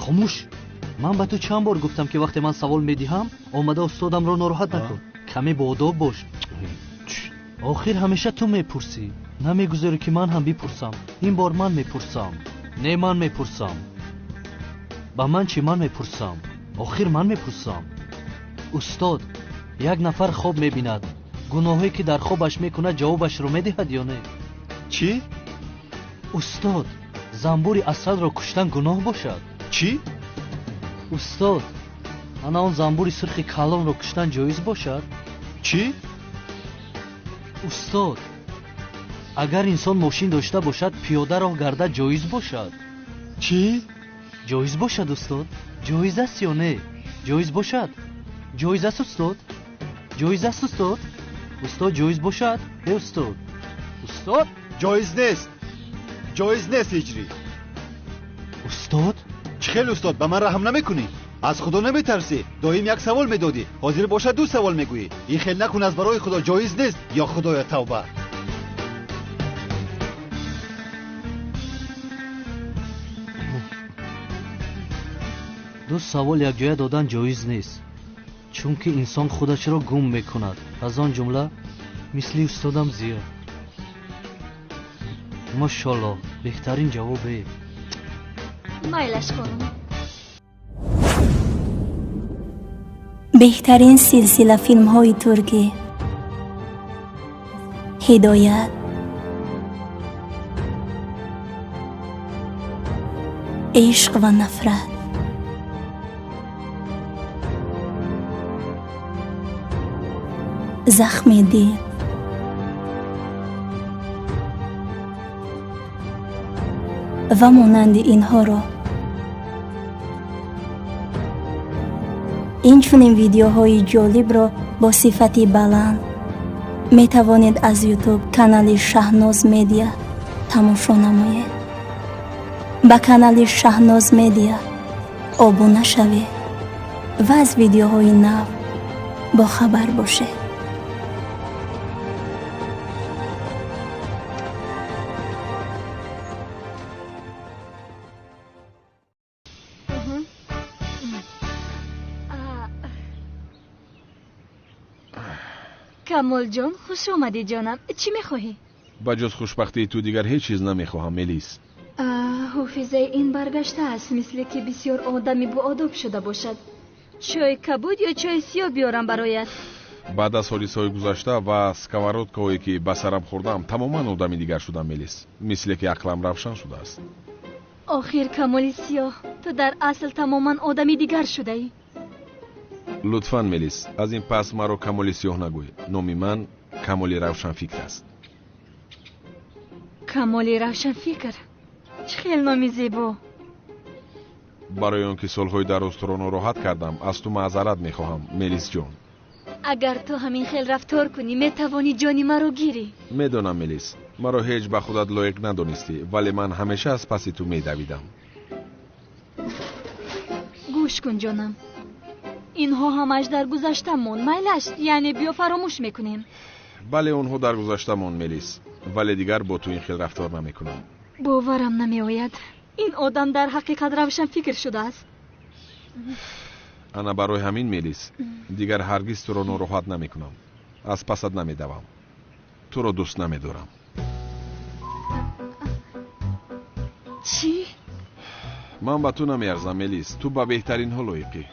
Хомӯш! Ман ба ту чанд бор гуфтам, ки вақте ман савол медиҳам, омада устодамро нороҳат накун. Каме боодоб бош. Охир ҳамеша ту мепурсӣ. Намегузорӣ, ки ман ҳам бипурсам. Ин бор ман мепурсам. Не, ман мепурсам. Ба ман чӣ, ман мепурсам. Охир ман мепурсам. Устод, як нафар хоб мебинад. Гуноҳе ки дар хобаш мекунад, ҷавобашро медиҳад ё не? Чӣ? Устод, занбури асалро куштан гуноҳ бошад? Чӣ? Устод, ана он занбури сурхи калонро куштан ҷоиз бошад? Чӣ? Устод, агар инсон мошин дошта бошад, пиёда роҳ гардад ҷоиз бошад? Чӣ? Ҷоиз бошад, устод? Ҷоиз аст ё не? Ҷоиз бошад? Ҷоиз аст, устод? Ҷоиз аст, устод? Устод, ҷоиз бошад? Э, устод, устод, ҷоиз нест, ҷоиз нест Ҳиҷрӣ. Устод, чӣ хел устод, ба ман раҳм намекунӣ? Аз худо наметарсӣ? Доим як савол медодӣ, ҳозир бошад ду савол мегӯӣ. Ин хел накун, аз барои худо, ҷоиз нест. Ё худоё, тавба. Ду савол якҷоя додан ҷоиз нест, чунки инсон худашро гум мекунад, аз он ҷумла мисли устодам Зиё. Мошолло, беҳтарин ҷавобе. Майлаш, хонум. Беҳтарин силсила филмҳои туркӣ, Ҳидоят, Ишқ ва нафрат, Захми дил, ва монанди инҳоро. Инчунин видеоҳои ҷолибро бо сифати баланд метавонед аз Ютуб канали Шаҳноз Медиа тамошо намоед. Ба канали Шаҳноз Медиа обуна шавед ва аз видеоҳои нав бохабар бошед. Камолҷон, хуш омадӣ, ҷонам. Чӣ мехоҳӣ? Ба ҷуз хушбахтии ту дигар ҳеҷ чиз намехоҳам, Мелис. Ҳофизаи ин баргаштааст, мисле ки бисёр одами боодоб шуда бошад. Чойи кабуд ё чойи сиёҳ биёрам бароят? Баъд аз ҳодисаҳои гузашта ва сковородкаҳое ки ба сарам хӯрдам, тамоман одами дигар шудам, Мелис. Мисле ки ақлам равшан шудааст. Охир, Камоли Сиёҳ, ту дар асл тамоман одами дигар шудаӣ. Лутфан, Мелис, аз ин пас маро Камоли Сиёҳ нагӯй. Номи ман Камоли Равшанфикр аст. Камоли Равшанфикр, чӣ хел номи зебо! Барои он ки солҳои дароз туро нороҳат кардам, аз ту маъзарат мехоҳам, Мелисҷон. Агар ту ҳамин хел рафтор кунӣ, метавонӣ ҷони маро гирӣ. Медонам, Мелис, маро ҳеҷ ба худат лоиқ надонистӣ, вале ман ҳамеша аз паси ту медавидам. Гӯш кун, ҷонам, инҳо ҳамаш дар гузашта монд. Майлаш, яъне биё фаромӯш мекунем. Бале, онҳо дар гузашта монд, Мелис, вале дигар бо ту ин хел рафтор намекунам. Боварам намеояд, ин одам дар ҳақиқат равшанфикр шудааст. Ана барои ҳамин, Мелис, дигар ҳаргиз туро нороҳат намекунам, аз пасат намедавам, туро дӯст намедорам. Чӣ? Ман ба ту намеарзам, Мелис, ту ба беҳтаринҳо лоиқӣ.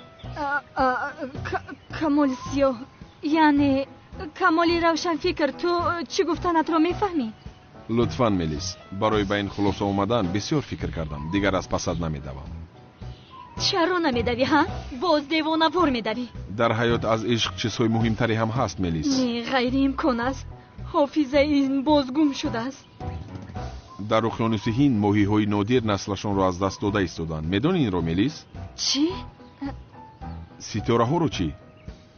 Камоли Сиёҳ, яъне Камоли Равшанфикр, ту чӣ гуфтанатро мефаҳмӣ? Лутфан, Мелис, барои ба ин хулоса омадан бисёр фикр кардам, дигар аз пасат намедавам. Чаро намедавӣ, ҳа? Боз девонавор медавӣ. Дар ҳаёт аз ишқ чизҳои муҳимтаре ҳам ҳаст, Мелис. Не, ғайриимкон аст. Ҳофизаи ин боз гум шудааст. Дар уқёнуси Ҳинд моҳиҳои нодир наслашонро аз даст дода истоданд. Медонӣ инро, Мелис? Чӣ? Ситораҳоро чӣ?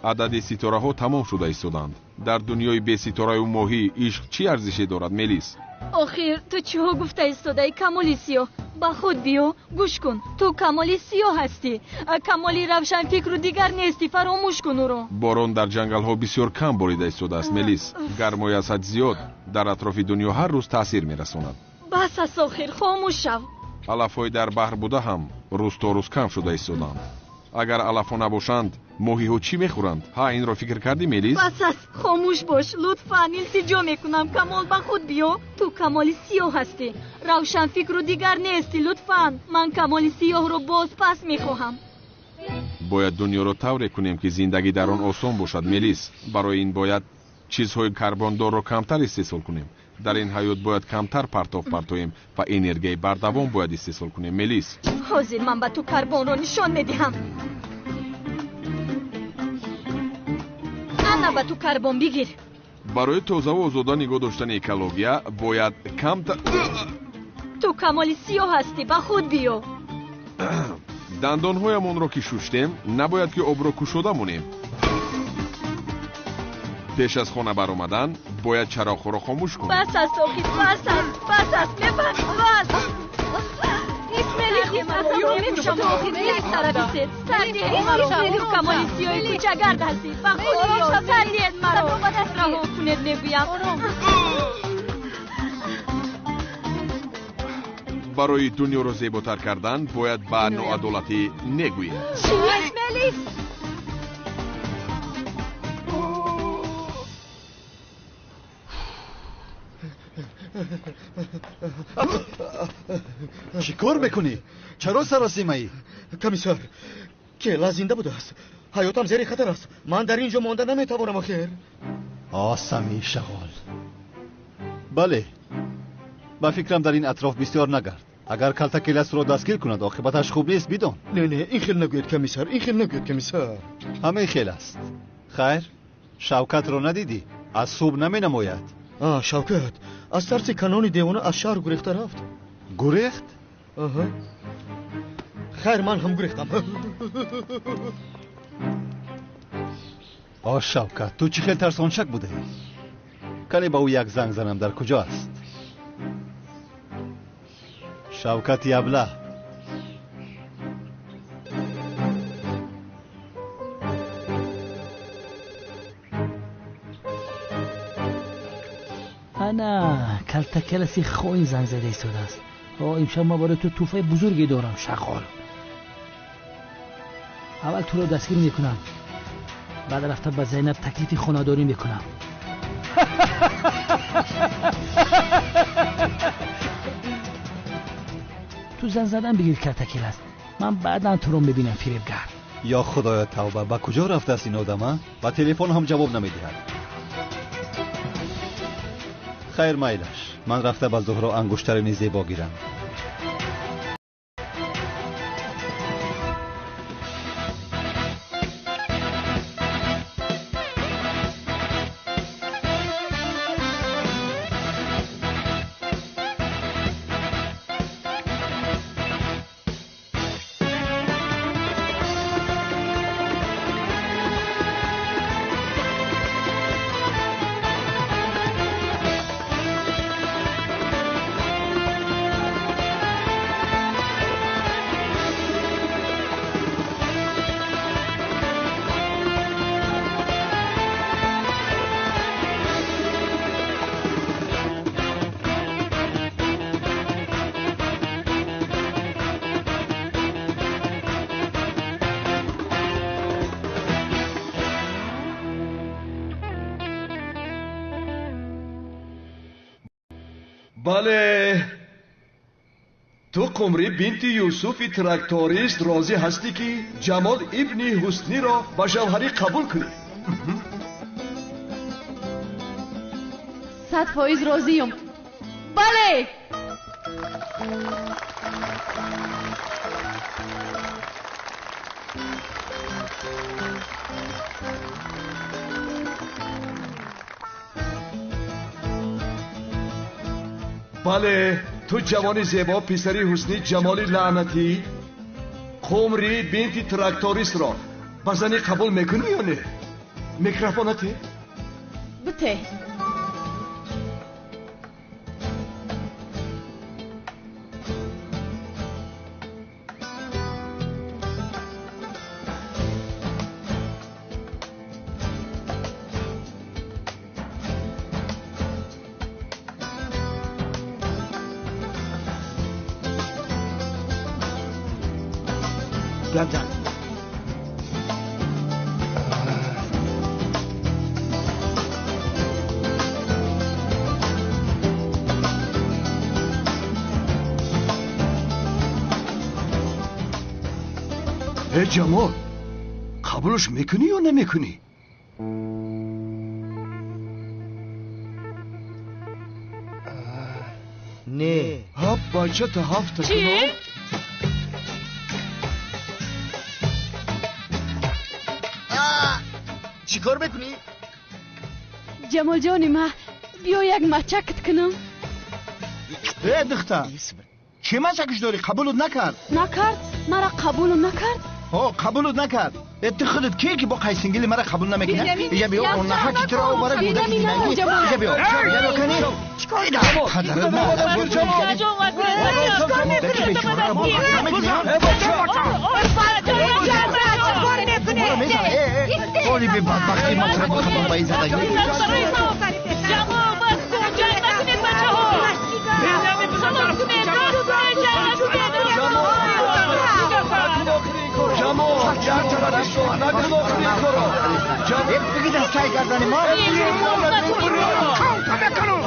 Адади ситораҳо тамом шуда истоданд. Дар дунёи беситораю моҳӣ ишқ чӣ арзише дорад, Мелис? Охир ту чиҳо гуфта истодаи, Камоли Сиёҳ? Ба худ биё, гӯш кун. Ту Камоли Сиёҳ ҳастӣ, Камоли равшанфикру дигар нестӣ. Фаромӯш кун ӯро. Борон дар ҷангалҳо бисёр кам борида истодааст, Мелис. Гармои аз ҳад зиёд дар атрофи дунё ҳар рӯз таъсир мерасонад. Бас аст, охир хомӯш шав. Алафҳои дар баҳр буда ҳам рӯз то рӯз кам шуда истоданд. Агар алафҳо набошанд, моҳиҳо чӣ мехӯранд? Ҳа, инро фикр кардӣ, Мелис? Бас аст, хомӯш бош, лутфан. Илтиҷо мекунам, Камол, ба худ биё. Ту Камоли Сиёҳ ҳастӣ, равшанфикру дигар нестӣ. Лутфан, ман Камоли Сиёҳро боз пас мехоҳам. Бояд дунёро тавре кунем, ки зиндагӣ дар он осон бошад, Мелис. Барои ин бояд чизҳои карбондорро камтар истеҳсол кунем. Дар ин ҳаёт бояд камтар партов партоем ва энергияи бардавом бояд истеҳсол кунем, Мелис. Ҳозир ман ба ту карбонро нишон медиҳам. Ана ба ту карбон, бигир. Барои тозаву озода нигоҳ доштани экология бояд камтар. Ту Камоли Сиёҳ ҳастӣ, ба худ биё. Дандонҳоямонро ки шуштем, набояд ки обро кушода монем. Пеш аз хона баромадан бояд чароғҳоро хомӯш кунем. Бас аст, охир, бас аст, бас аст, мефаҳмӣ, бас. Ту Камоли Сиёҳи кӯчагард ҳастӣ. Ба худ биё, сар диҳед маро. Раҳо кунед, мегӯям. Барои дунёро зеботар кардан бояд ба ноадолатӣ негӯем. Чӣ, Мелис? Чӣ кор мекунӣ? Чаро саросимаӣ? Комиссар, кела зинда будааст. Ҳаётам зери хатар аст. Ман дар ин ҷо монда наметавонам, охир. Осами шағол. Бале, ба фикрам дар ин атроф бисёр нагард. Агар калтакеласро дастгир кунад, оқибаташ хуб нест, бидон. Не, не, ин хел нагӯед, комиссар, ин хел нагӯед, комиссар. Ҳамин хел аст. Хайр, Шавкатро надидӣ? Аз субҳ наменамояд. Шавкат аз тарси канони девона аз шаҳр гурехта рафт. Гурехт? Хайр, ман ҳам гурехтам. О, Шавкат, ту чӣ хел тарсончак будаӣ? Кане ба ӯ як занг занам, дар куҷо аст? Шавкати абла. Ана калтакеласи хоин занг зада истодааст. Имшаб ман барои ту тӯҳфаи бузурге дорам, шағол. Аввал туро дастгир мекунам, баъд рафта ба Зайнаб таклифи хонадорӣ мекунам. Ту занг задан бигир, калтакелас. Ман баъдан туро мебинам, фиребгар. Ё худоё, тавба, ба куҷо рафтааст ин одама? Ба телефон ҳам ҷавоб намедиҳад. Хайр, майлаш, ман рафта ба Зуҳро ангуштарини зебо гирам. Бале, ту Қумрӣ бинти Юсуфи тракторист розӣ ҳастӣ, ки Ҷамол ибни Ҳусниро ба шавҳарӣ қабул кунӣ? 100% розиюм. Бале! Бале, ту ҷавони зебо, писари Ҳусни Ҷамоли лаънатӣ, Қумрӣ бинти трактористро ба занӣ қабул мекунӣ ё не? Микрофонате? Бите. Гап зан. Э Ҷамол, қабулш мекунӣ ё намекунӣ? Не. Ҳа, бачата ҳафта Чӣ? Чӣ кор мекунӣ? Ҷамолҷони ма, биё як мачакт кунам. Э духтар, чӣ мачакш дорӣ? Қабулут накард? Накард? Мара қабулум накард? Ҳо, қабулут накард. Э ту худат кие ки бо қайсингили мара қабул намекунӣ? Ия биё, оннаҳа ки туро бара гудаки динагӣ. Ия биё, ия биё кани. Падарат Оли бе бадбахтӣ ман туро бо ба ин задагӣ. Ҷамол, бас кун, ҷанг накунед, бачаҳо. Халос кунед, рост кунед, ҷанг накунед. Ҷамол, як тарафи накун охири ин корро. Бигид аз тай гардани мо.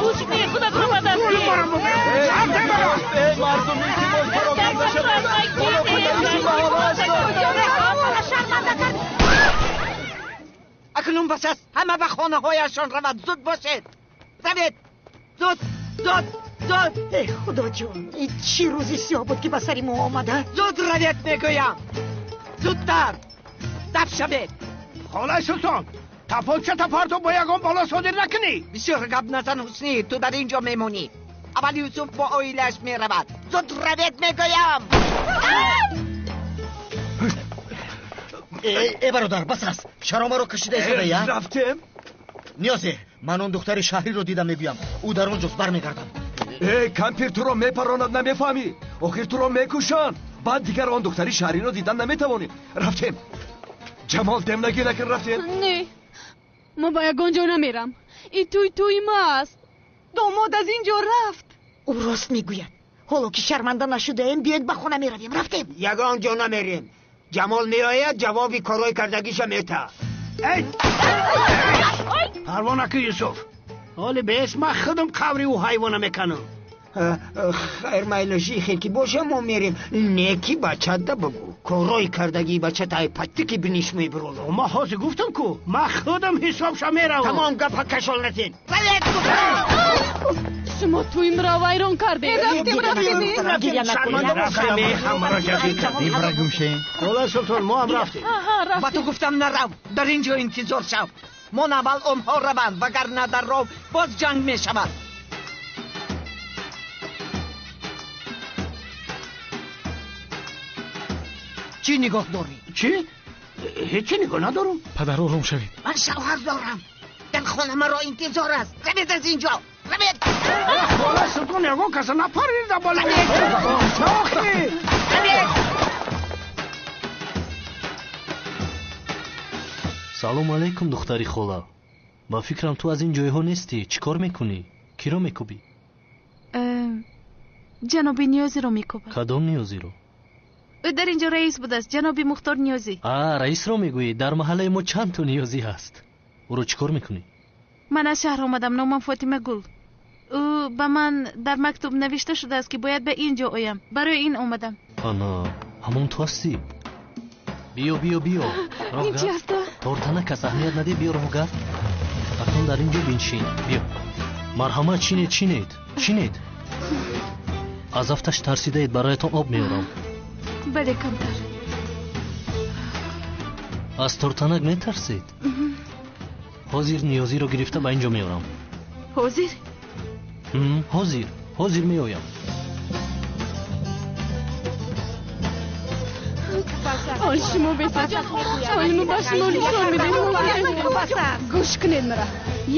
Ҳусни, худатро ба даст гир. Эй мардум, илтимос пароканда шавед. Ҳоло падариши маҳалла ҳастанд. Акнун бас аст, ҳама ба хонаҳояшон равад. Зуд бошед, равед, зуд, зуд, зуд. Э Худоҷон, ин чӣ рӯзи сиёҳ буд, ки ба сари мо омада? Зуд равед, мегӯям, зудтар даф шавед. Холаи Султон, тапочата парто бо ягон бало содир накунӣ. Бисёр гап назан, Ҳуснӣ, ту дар ин ҷо мемонӣ. Аввал Юсуф бо оилааш меравад. Зуд равед, мегӯям. Э бародар, бас аст, чаро маро кашида истодаӣ? Рафтем. Ниёзе, ман он духтари шаҳриро дидам, мегӯям, ӯ дар он ҷост, бармегардам. Э кампир туро мепаронад, намефаҳмӣ? Охир туро мекушанд. Баъд дигар он духтари шаҳриро дидан наметавонӣ. Рафтем. Ҷамол, демнагӣ накун, рафтем. Не, ман ба ягон ҷо намерам. Ин тӯй тӯи ма аст. Домод аз ин ҷо рафт. Ӯ рост мегӯяд. Ҳоло ки шарманда нашудаем, биёед ба хона меравем. Рафтем. Ягон ҷо намерем. Ҷамол меояд, ҷавоби корҳои кардагиша метаҳад. Парво накун, Юсуф, ҳоли бес ман худам қабри ӯ ҳайвона меканам. Хайр, майлаши хел ки боша, мо мерем. Неки бачада бугӯ, корҳои кардагии бачата ай паттики биниш мебуроло. Ман ҳозир гуфтам ку, ман худам ҳисобша меравам. Тамом, гапа кашол натен. Шумо тӯйимро вайрон кардед. Рафтем, рафтем. Ҳамаро ҷазир кардем. Ибра гумшем. Холаи Султон, мо ҳам рафтем. Ба ту гуфтам, нарав, дар ин ҷо интизор шав. Мон аввал онҳо раванд, вагарна дар роҳ боз ҷанг мешавад. Чӣ нигоҳ дорӣ? Чӣ? Ҳечи нигоҳ надорам. Падар, ором шавед. Ман шавҳар дорам. Дар хона маро интизор аст. Равед аз ин ҷо, равед. Холаи Султон, ягон каса напарида боло. Равед. Салом алейкум, духтари хола. Ба фикрам, ту аз ин ҷойҳо нестӣ. Чӣ кор мекунӣ? Киро мекӯбӣ? Ҷаноби Ниёзиро мекӯбам. Кадом Ниёзиро? Ӯ дар ин ҷо раис будааст, ҷаноби Мухтор Ниёзӣ. А, раисро мегӯӣ? Дар маҳаллаи мо чанд то Ниёзӣ ҳаст. Ӯро чӣ кор мекунӣ? Ман аз шаҳр омадам, номам Фотима Гул. Ӯ ба ман дар мактуб навишта шудааст, ки бояд ба ин ҷо оям. Барои ин омадам. Ана, ҳамон ту ҳастӣ. Биё, биё, биё. Ин чи аст? Тортана кас аҳамият надӣ, биё, роҳгард. Акнун дар ин ҷо биншин. Биё. Марҳамат, чинед, чинед, чинед. Аз афташ тарсидаед, бароятон об меорам. Бале, камтар. Аз тортанак метарсед? Ҳозир Ниёзиро гирифта ба ин ҷо меорам. Ҳозир? Ҳозир, ҳозир меоям. Ҳол шумо бесед. Ҳол мо ба шумо нишон медиҳем. Гӯш кунед мара.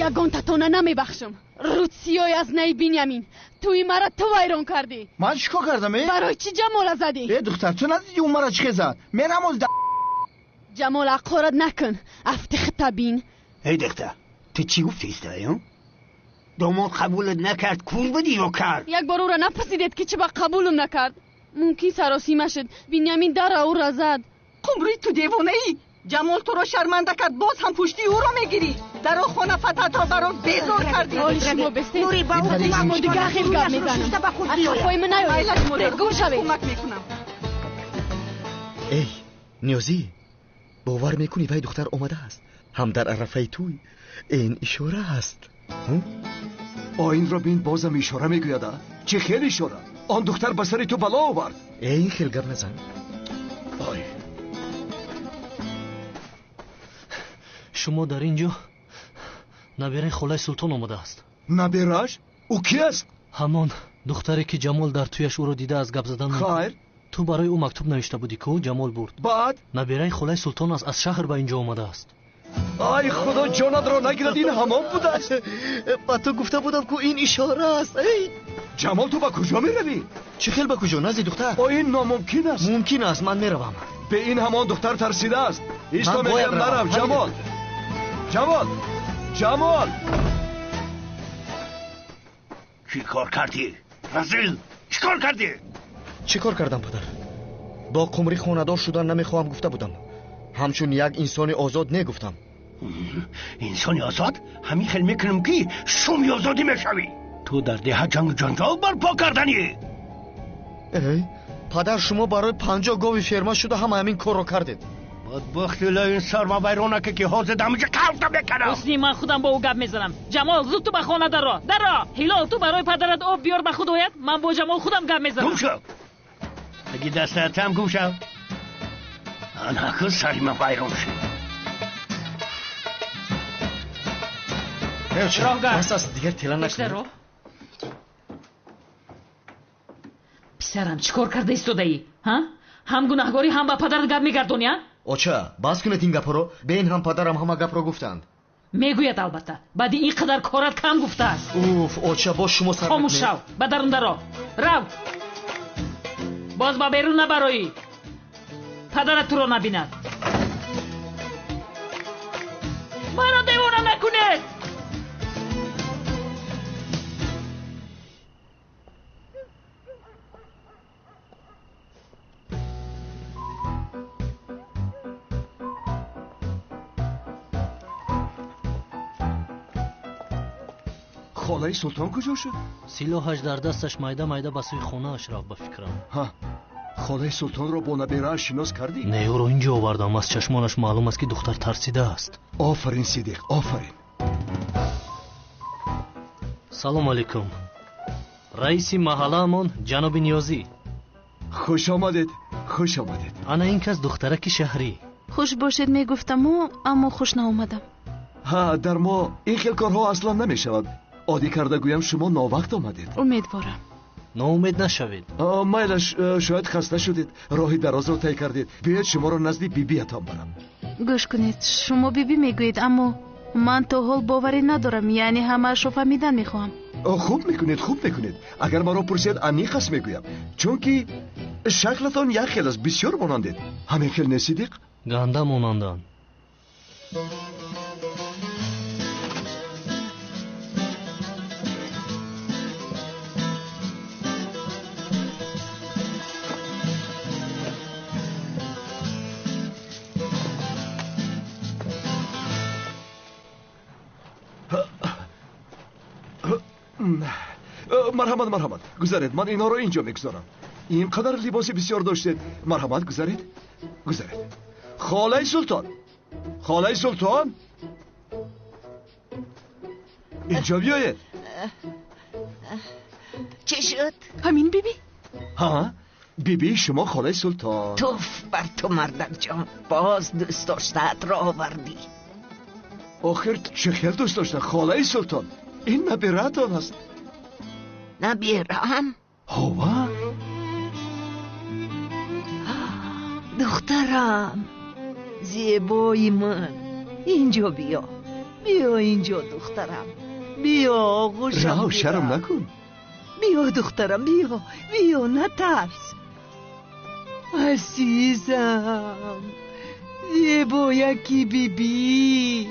Ягон татона намебахшам. Рӯтсиёй аз наи Биньямин. Туи мара ту вайрон кардӣ. Ман чӣ кор кардам, э? Барои чӣ Ҷамола задӣ? Э, духтар, ту надидӣ ӯ мара чӣ хел зад? Мерам оз Ҷамол, ҳақорат накун. Афти хита бин. Эй духтар, ту чӣ гуфтӣ истаи? Домод қабулат накард, кур будӣ ё кар? Як бор ӯра напурсидед ки чӣ ба қабулам накард. Мумкин саросима шуд. Биньямин дара ӯра зад. Қумрӣ, ту девонаӣ. Ҷамол туро шарманда кард, боз ҳам пуштии ӯро мегирӣ. Даро хона фатҳатро барон безор кардӣ. Ҳоли шумо бестед. Шумо дигар хел гап мезанам. Аз қафои ман наёед. Гум шавед. Кӯмак мекунам. Эй Ниёзӣ, бовар мекунӣ вай духтар омадааст? Ҳам дар арафаи туй ин ишора аст. Оинро бин, бозам ишора мегӯяд. Чӣ хел ишора? Он духтар ба сари ту бало овард. Э, ин хел гап назан. Ой, шумо дар ин ҷо набераи холаи Султон омадааст. Набераш? Ӯ ки аст? Ҳамон духтаре ки Ҷамол дар туяш ӯро дида аз гап задан. Хайр, ту барои ӯ мактуб навишта будӣ ку, Ҷамол бурд. Баъд? Набераи холаи Султон аст, аз шаҳр ба ин ҷо омадааст. Ай худо ҷонатро нагирад, ин ҳамон будааст. Ба ту гуфта будам ку ин ишора аст. Эй Ҷамол, ту ба куҷо меравӣ? Чӣ хел ба куҷо? Назди духтар. О, ин номумкин аст. Мумкин аст, ман меравам. Бе ин ҳамон духтар тарсидааст. Исто, мегӯям, нарав. Ҷамол, Ҷамол, Ҷамол, чӣ кор кардӣ, разил? Чӣ кор кардӣ? Чӣ кор кардам, падар? Бо Қумрӣ хонадор шудан намехоҳам гуфта будам. Ҳамчун як инсони озод негуфтам. Инсони озод? Ҳамин хел мекунам ки шуми озодӣ мешавӣ. Ту дар деҳа ҷангу ҷанҷол барпо карданӣ. Эй падар, шумо барои 50 гови ферма шуда ҳама ҳамин корро кардед. Бадбахти ин сарма вайронаке ки ҳозир дамиҷа кавта мекунам. Ҳусни, ман худам бо ӯ гап мезанам. Ҷамол, зуд ту ба хона даро. Даро. Ҳилол, ту барои падарат об биёр, ба худ ояд. Ман бо Ҷамол худам гап мезанам. Гум шав. Аги дастатам гум шав. Анаку сари ман вайрон шуд. Бас аст, дигар тела накун. Писарам, чӣ кор карда истодаӣ? Ҳа? Ҳам гунаҳгорӣ, ҳам ба падарат гап мегардонӣ, а? Оча, бас кунед ин гапҳоро. Бе ин ҳам падарам ҳама гапро гуфтанд. Мегӯяд албатта. Баъди ин қадар корат кам гуфтааст. Уф, оча, боз шумо сар хомӯш шав, ба дарун даро. Рав. Боз ба берун набароӣ. Падарат туро набинад. Маро девона накунед! Холаи Султон куҷо шуд? Силоҳаш дар дасташ майда майда ба сӯи хонааш рафт, ба фикрам. Ҳа, холаи Султонро бо наберааш шинос кардӣ? Не, ӯро инҷо овардам. Аз чашмонаш маълум аст ки духтар тарсидааст. Офарин, Сидиқ, офарин. Салом алейкум. Раиси маҳаллаамон ҷаноби Ниёзӣ. Хуш омадед, хуш омадед. Ана ин кас духтараки шаҳрӣ. Хуш бошед мегуфтаму, аммо хуш наомадам. Ҳа, дар мо ин хел корҳо аслан намешавад. Оддӣ карда гӯям, шумо новақт омадед. Умедворам. Ноумед нашавед. Майлаш, шояд хаста шудед, роҳи дарозро тай кардед. Биёед шуморо назди бибиятон барам. Гӯш кунед, шумо биби мегӯед, аммо ман то ҳол боварӣ надорам, яъне ҳамаашро фаҳмидан мехоҳам. Хуб мекунед, хуб мекунед. Агар маро пурсед, аниқ аст мегӯям, чунки шаклатон як хел аст, бисёр монандед. Ҳамин хел не, Сидиқ? Ганда монанданд. Марҳамат, марҳамат, гузаред. Ман инҳоро инҷо мегузорам. Ин қадар либоси бисёр доштед. Марҳамат, гузаред, гузаред. Холаи Султон, холаи Султон, инҷо биёед. Чӣ шуд? Ҳамин биби? Ҳа, бибии шумо холаи Султон. Туф бар ту, мардакҷон, боз дӯст доштаатро овардӣ. Охир чӣ хел дӯст дошта, холаи Султон? Ин набираатон аст. Набираам? Ҳова? Духтарам, зебои ман, инҷо биё. Биё инҷо, духтарам. Биё, оғӯшам. Раҳо, шарм накун. Биё, духтарам, биё. Биё, натарс. Азизам, зебояки бибӣ.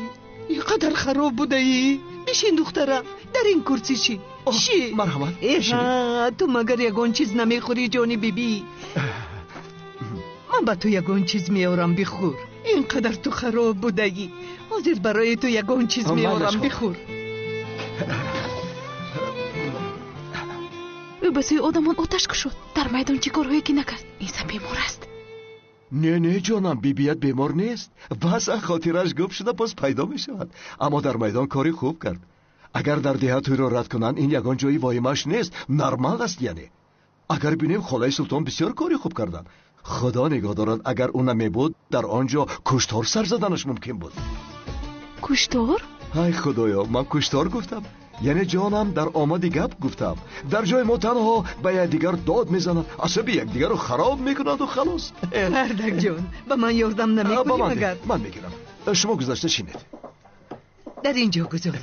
Ин қадар хароб будаӣ. Бишин, духтарам, дар ин курсӣ шин. Шин. Марҳамат. Ту магар ягон чиз намехӯрӣ, ҷони бибӣ? Ман ба ту ягон чиз меорам, бихӯр. Ин қадар ту хароб будаӣ. Ҳозир барои ту ягон чиз меорам, бихӯр. Ӯ ба сӯи одамон оташ кушод. Дар майдон чӣ корҳое ки накард. Ин зан бемор аст. Не, не, ҷонам, бибият бемор нест. Баъзан хотираш гум шуда боз пайдо мешавад. Аммо дар майдон кори хуб кард. Агар дар деҳа тӯйро рад кунанд, ин ягон ҷои воҳимааш нест. Нормал аст, яъне. Агар бинем, холаи Султон бисёр кори хуб карданд. Худо нигоҳ дорад, агар ӯ намебуд, дар он ҷо куштор сар заданаш мумкин буд. Куштор? Ай худоё, ман куштор гуфтам. Яъне ҷонам, дар омади гап гуфтам. Дар ҷои мо танҳо ба якдигар дод мезананд, асаби якдигарро хароб мекунанду халос. Мардак ҷон, ба ман ёрдам намекунӣ магар? Ман мегирам. Шумо гузашта шинед. Дар ин ҷо гузор.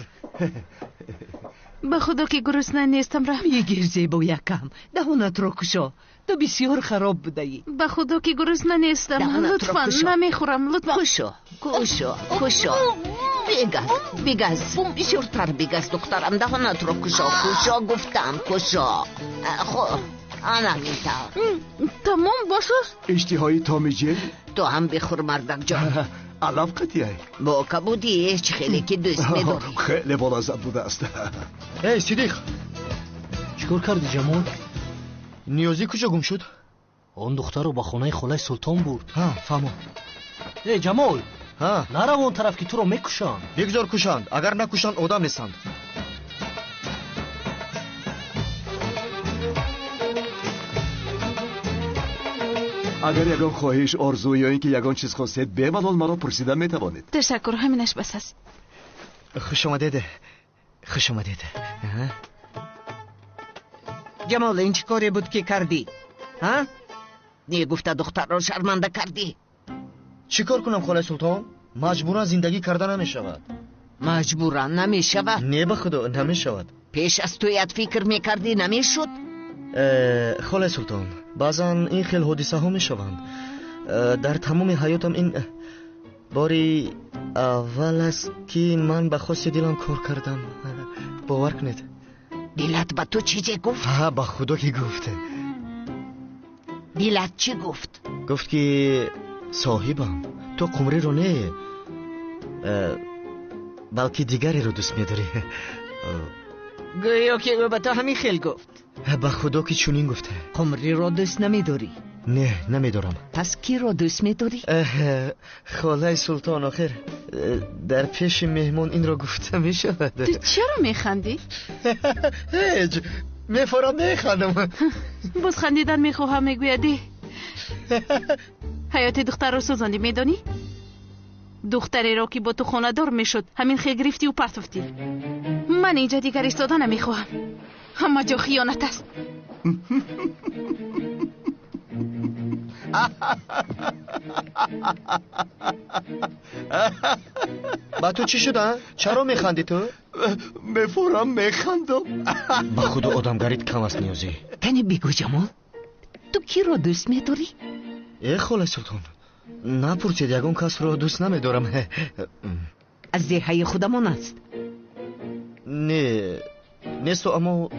Ба худо ки гурусна нестам, раҳм. Бигир, зебоякам, даҳонатро кушо. Ту бисёр хароб будаӣ. Ба худо ки гурусна нестам. Лутфан, намехӯрам, лутфан. Кушо, кушо, кушо. Бигаз, бигаз, бисёртар бигаз, духтарам, даҳонатро кушо, кушо гуфтам, кушо. Хӯр, ана ҳамин тавр. Тамом бошад? Иштиҳои томи ҷел? Ту ҳам бихӯр, мардак ҷон. Алаф қатияй. Бо кабудӣ, чӣ хеле ки дӯст медорӣ. Хеле болаззат будааст. Эй, Сидиқ! Чӣ кор кардӣ, Ҷамол? Ниёзӣ куҷо гум шуд? Он духтарро ба хонаи холаи Султон бурд. Ҳа, фаҳмо. Эй, Ҷамол! Ҳа? Нарав он тараф, ки туро мекушанд. Бигзор кушанд. Агар накушанд, одам нестанд. Агар ягон хоҳиш, орзу ё ин ки ягон чиз хостед, бемалол маро пурсида метавонед. Ташаккур, ҳаминаш бас аст. Хуш омадед. Хуш омадед. Ҷамол, ин чӣ коре буд ки кардӣ? Ҳа? Не гуфта духтарро шарманда кардӣ. Чӣ кор кунам, холаи Султон? Маҷбуран зиндагӣ карда намешавад. Маҷбуран намешавад? Не, ба худо намешавад. Пеш аз тӯят фикр мекардӣ, намешуд? Холаи Султон, баъзан ин хел ҳодисаҳо мешаванд. Дар тамоми ҳаётам ин бори аввал аст, ки ман ба хости дилам кор кардам. Бовар кунед. Дилат ба ту чизе гуфт? Ҳа, ба худо ки гуфт. Дилат чӣ гуфт? Гуфт ки соҳибам, ту қумриро не, балки дигареро дӯст медорӣ. Гӯё ки ӯ ба ту ҳамин хел гуфт. Ба худо ки чунин гуфта. Қумриро дӯст намедорӣ? Не, намедорам. Пас киро дӯст медорӣ? Холаи Султон, охир дар пеши меҳмон инро гуфта мешавад. Ту чаро механдӣ? Ҳеҷ, мефорам механдам. Боз хандидан мехоҳам, мегӯяд. Ҳаёти духтарро сӯзондӣ, медонӣ? Духтареро ки бо ту хонадор мешуд, ҳамин хел гирифтиву партофтӣ. Ман инҷа дигар истода намехоҳам. Ҳама ҷо хиёнат аст. Ба ту чӣ шуда? Чаро механдӣ ту? Мефорам механдам. Ба худо одамгарит кам аст, Ниёзӣ. Кани бигӯ, Ҷамол, ту киро дӯст медорӣ? Э, холаи Султон, напурсед, ягон касро дӯст намедорам. Аз деҳаи худамон аст? Не, несту, аммо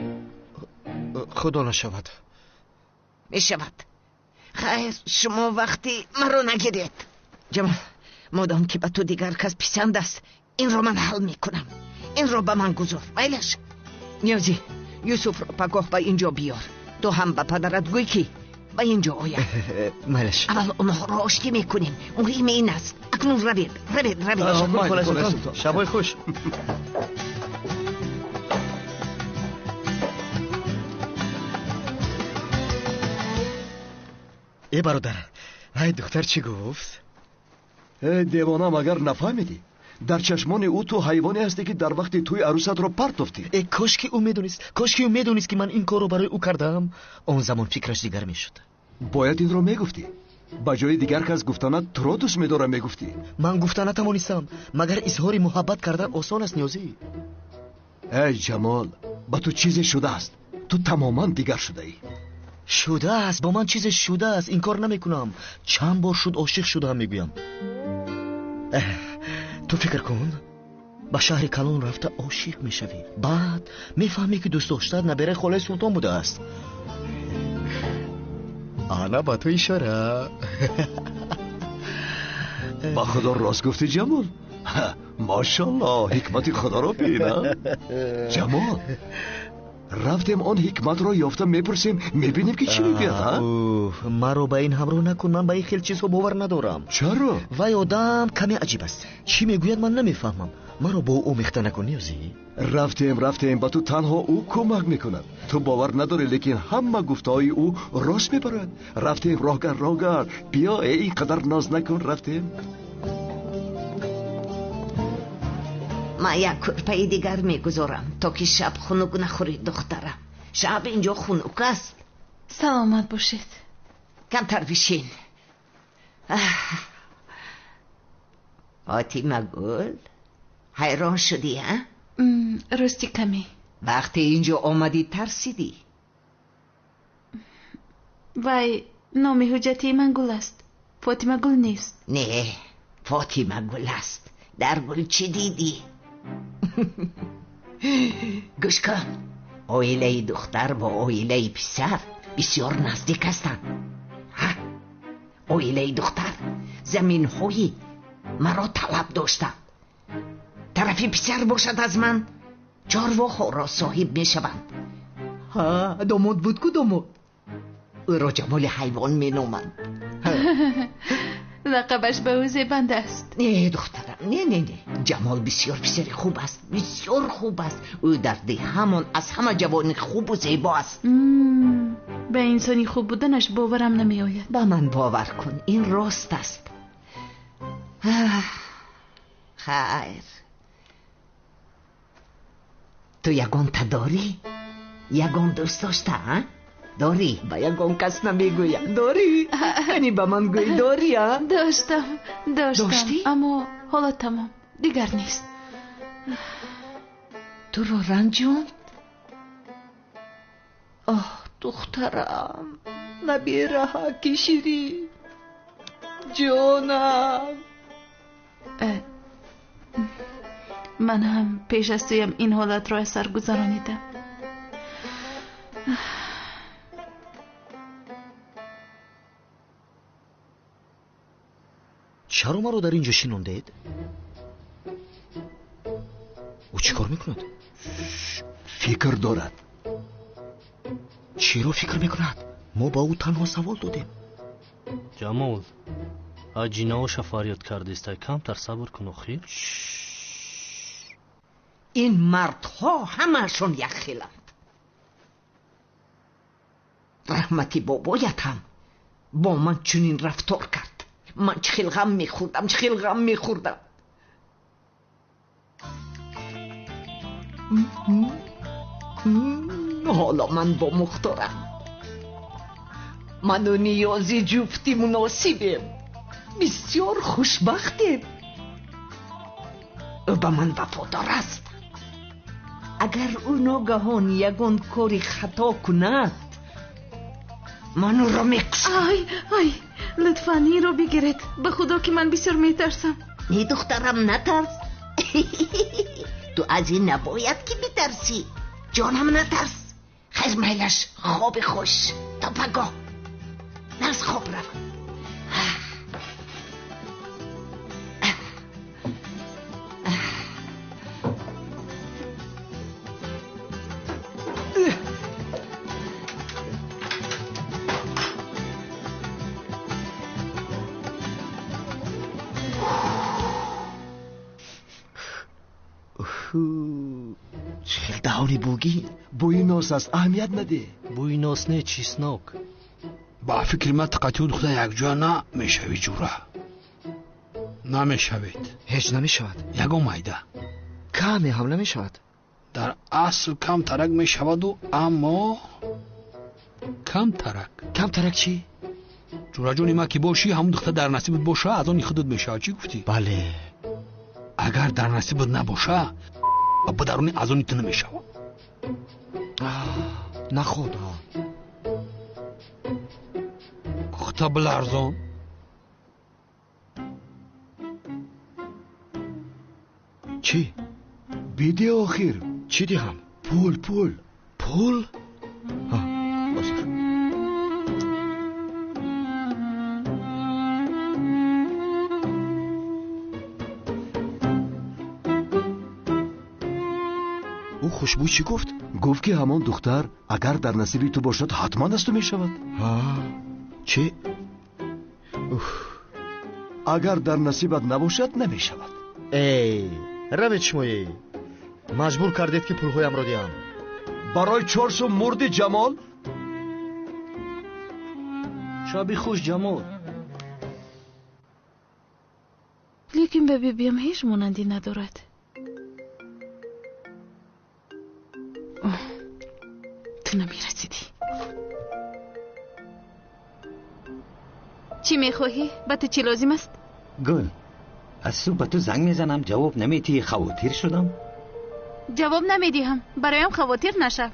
худо нашавад. Мешавад. Хайр, шумо вақти маро нагиред. Ҷамол, модом ки ба ту дигар кас писанд аст, инро ман ҳал мекунам. Инро ба ман гузор, майлаш. Ниёзӣ, Юсуфро пагоҳ ба ин ҷо биёр. Ту ҳам ба падарат гӯй, ки ба ин ҷо ояд. Майлаш. Аввал онҳоро оштӣ мекунем. Муҳим ин аст. Акнун равед, равед, равед. Шабои хуш. Э, бародар, ай духтар чӣ гуфт? Э, девона, магар нафаҳмидӣ? Дар чашмони ӯ ту ҳайвоне ҳастӣ, ки дар вақти тӯи арӯсатро партофтӣ. Э, кошки ӯ медонист, кошки ӯ медонист, ки ман ин корро барои ӯ кардаам, он замон фикраш дигар мешуд. Бояд инро мегуфтӣ. Ба ҷои дигар кас гуфтанат туро дӯст медорам мегуфтӣ. Ман гуфта натавонистам. Магар изҳори муҳаббат кардан осон аст, Ниёзӣ? Эй Ҷамол, ба ту чизе шудааст. Ту тамоман дигар шудаӣ. Шудааст, бо ман чизе шудааст, инкор намекунам. Чанд бор шуд ошиқ шудаам мегӯям. Ту фикр кун, ба шаҳри калон рафта ошиқ мешавӣ. Баъд мефаҳмӣ ки дӯстдоштаат набераи холаи султон будааст. Ана ба ту ишора. Ба худо рост гуфтӣ, Ҷамол. Машаллоҳ, ҳикмати худоро бин. Ҷамол, рафтем он ҳикматро ёфта мепурсем, мебинем ки чӣ мегӯяд. Маро ба ин ҳамроҳ накун, ман ба ин хел чизҳо бовар надорам. Чаро? Вай одам каме аҷиб аст. Чӣ мегӯяд ман намефаҳмам. Маро бо ӯ омехта накун, Ниёзӣ. Рафтем, рафтем, ба ту танҳо ӯ кӯмак мекунад. Ту бовар надорӣ, лекин ҳама гуфтаҳои ӯ рост мебарад. Рафтем, роҳгар, роҳгар, биё, ин қадар ноз накун, рафтем. Ман як кӯрпаи дигар мегузорам, то ки шаб хунук нахӯрӣ, духтарам. Шаб инҷо хунук аст. Саломат бошед. Камтар бишин. Фотимагул, ҳайрон шудӣ, а? Рости каме. Вақте инҷо омадӣ тарсидӣ? Вай, номи ҳуҷҷатии ман Гул аст. Фотимагул нест. Не, Фотимагул аст. Дар гул чӣ дидӣ? Гӯш кун, оилаи духтар бо оилаи писар бисёр наздик ҳастанд. Оилаи духтар заминҳои маро талаб доштанд. Тарафи писар бошад аз ман чорвоҳоро соҳиб мешаванд. Ҳа, домод буд ку домод. Ӯро Ҷамоли ҳайвон меноманд. Лақабаш ба ӯ зебанда аст. Не, духтарам, не, не, не. Ҷамол бисёр писари хуб аст, бисёр хуб аст. Ӯ дар деҳамон аз ҳама ҷавони хубу зебо аст. Ба инсони хуб буданаш боварам намеояд. Ба ман бовар кун, ин рост аст. Хайр, ту ягонта дорӣ? Ягон дӯст дошта, а? Дорӣ? Ба ягон кас намегӯям. Дорӣ? Яъне ба ман гӯй, дорӣ, а? Доштам, доштам. Доштӣ? Аммо ҳоло тамом, дигар нест. Туро ранҷонд? Оҳ, духтарам, набераҳа киширӣ, ҷонам. Ман ҳам пеш аз туям ин ҳолатро аз сар гузаронидам. Чаро маро дар ин ҷо шинондед? Ӯ чӣ кор мекунад? Фикр дорад. Чиро фикр мекунад? Мо ба ӯ танҳо савол додем. Ҷамол, аҷинаоша фарёд кардистай, камтар сабр кун охир. Ин мардҳо ҳамаашон якхеланд. Раҳмати бобоят ҳам бо ман чунин рафтор кард. Ман чӣ хел ғам мехӯрдам, чӣ хел ғам мехӯрдам. Ҳоло ман бо Мухторам. Ману Ниёзи ҷуфти муносибем, бисёр хушбахтем. Ӯ ба ман вафодор аст. Агар ӯ ногаҳон ягон кори хато кунад, ман ӯро мекушам. Ай, ай, лутфан инро бигиред. Ба худо ки ман бисёр метарсам. Не, духтарам, натарс. Ту аз ин набояд ки битарсӣ. Ҷонам, натарс. Хайр, майлаш, хоби хуш. То пагоҳ. Наз хоб рав. Чӣ хел даҳони бугӣ? Бӯи нос аст, аҳамият надеҳ. Бӯи нос не, чеснок. Ба фикри ман тиққати ӯ духтар якҷоя намешавӣ, ҷура. Намешавед. Ҳеҷ намешавад. Ягон майда. Каме ҳам намешавад. Дар асл камтарак мешаваду, аммо камтарак. Камтарак чӣ? Ҷураҷони ман ки бошӣ, ҳамун духтар дар насибат боша, аз они худат мешавад. Чӣ гуфтӣ? Бале. Агар дар насибат набоша, ба даруни аз они ту намешавад. Наход. Худта биларзон. Чӣ? Бидеҳ охир. Чӣ диҳам? Пул, пул. Пул? Ҳозир. Ӯ хушбӯй чӣ гуфт? Гуфт ки ҳамон духтар агар дар насиби ту бошад, ҳатман аз ту мешавад. Чӣ? Агар дар насибат набошад, намешавад. Эй, равед шумоӣ. Маҷбур кардед ки пулҳоямро диҳам. Барои 4 сум мурди Ҷамол? Шаби хуш, Ҷамол. Лекин ба бибиям ҳеҷ монандӣ надорад. Ту намерасидӣ. Чӣ мехоҳӣ? Ба ту чӣ лозим аст? Гул, аз субҳ ба ту занг мезанам, ҷавоб намедиҳӣ, хавотир шудам. Ҷавоб намедиҳам, бароям хавотир нашав.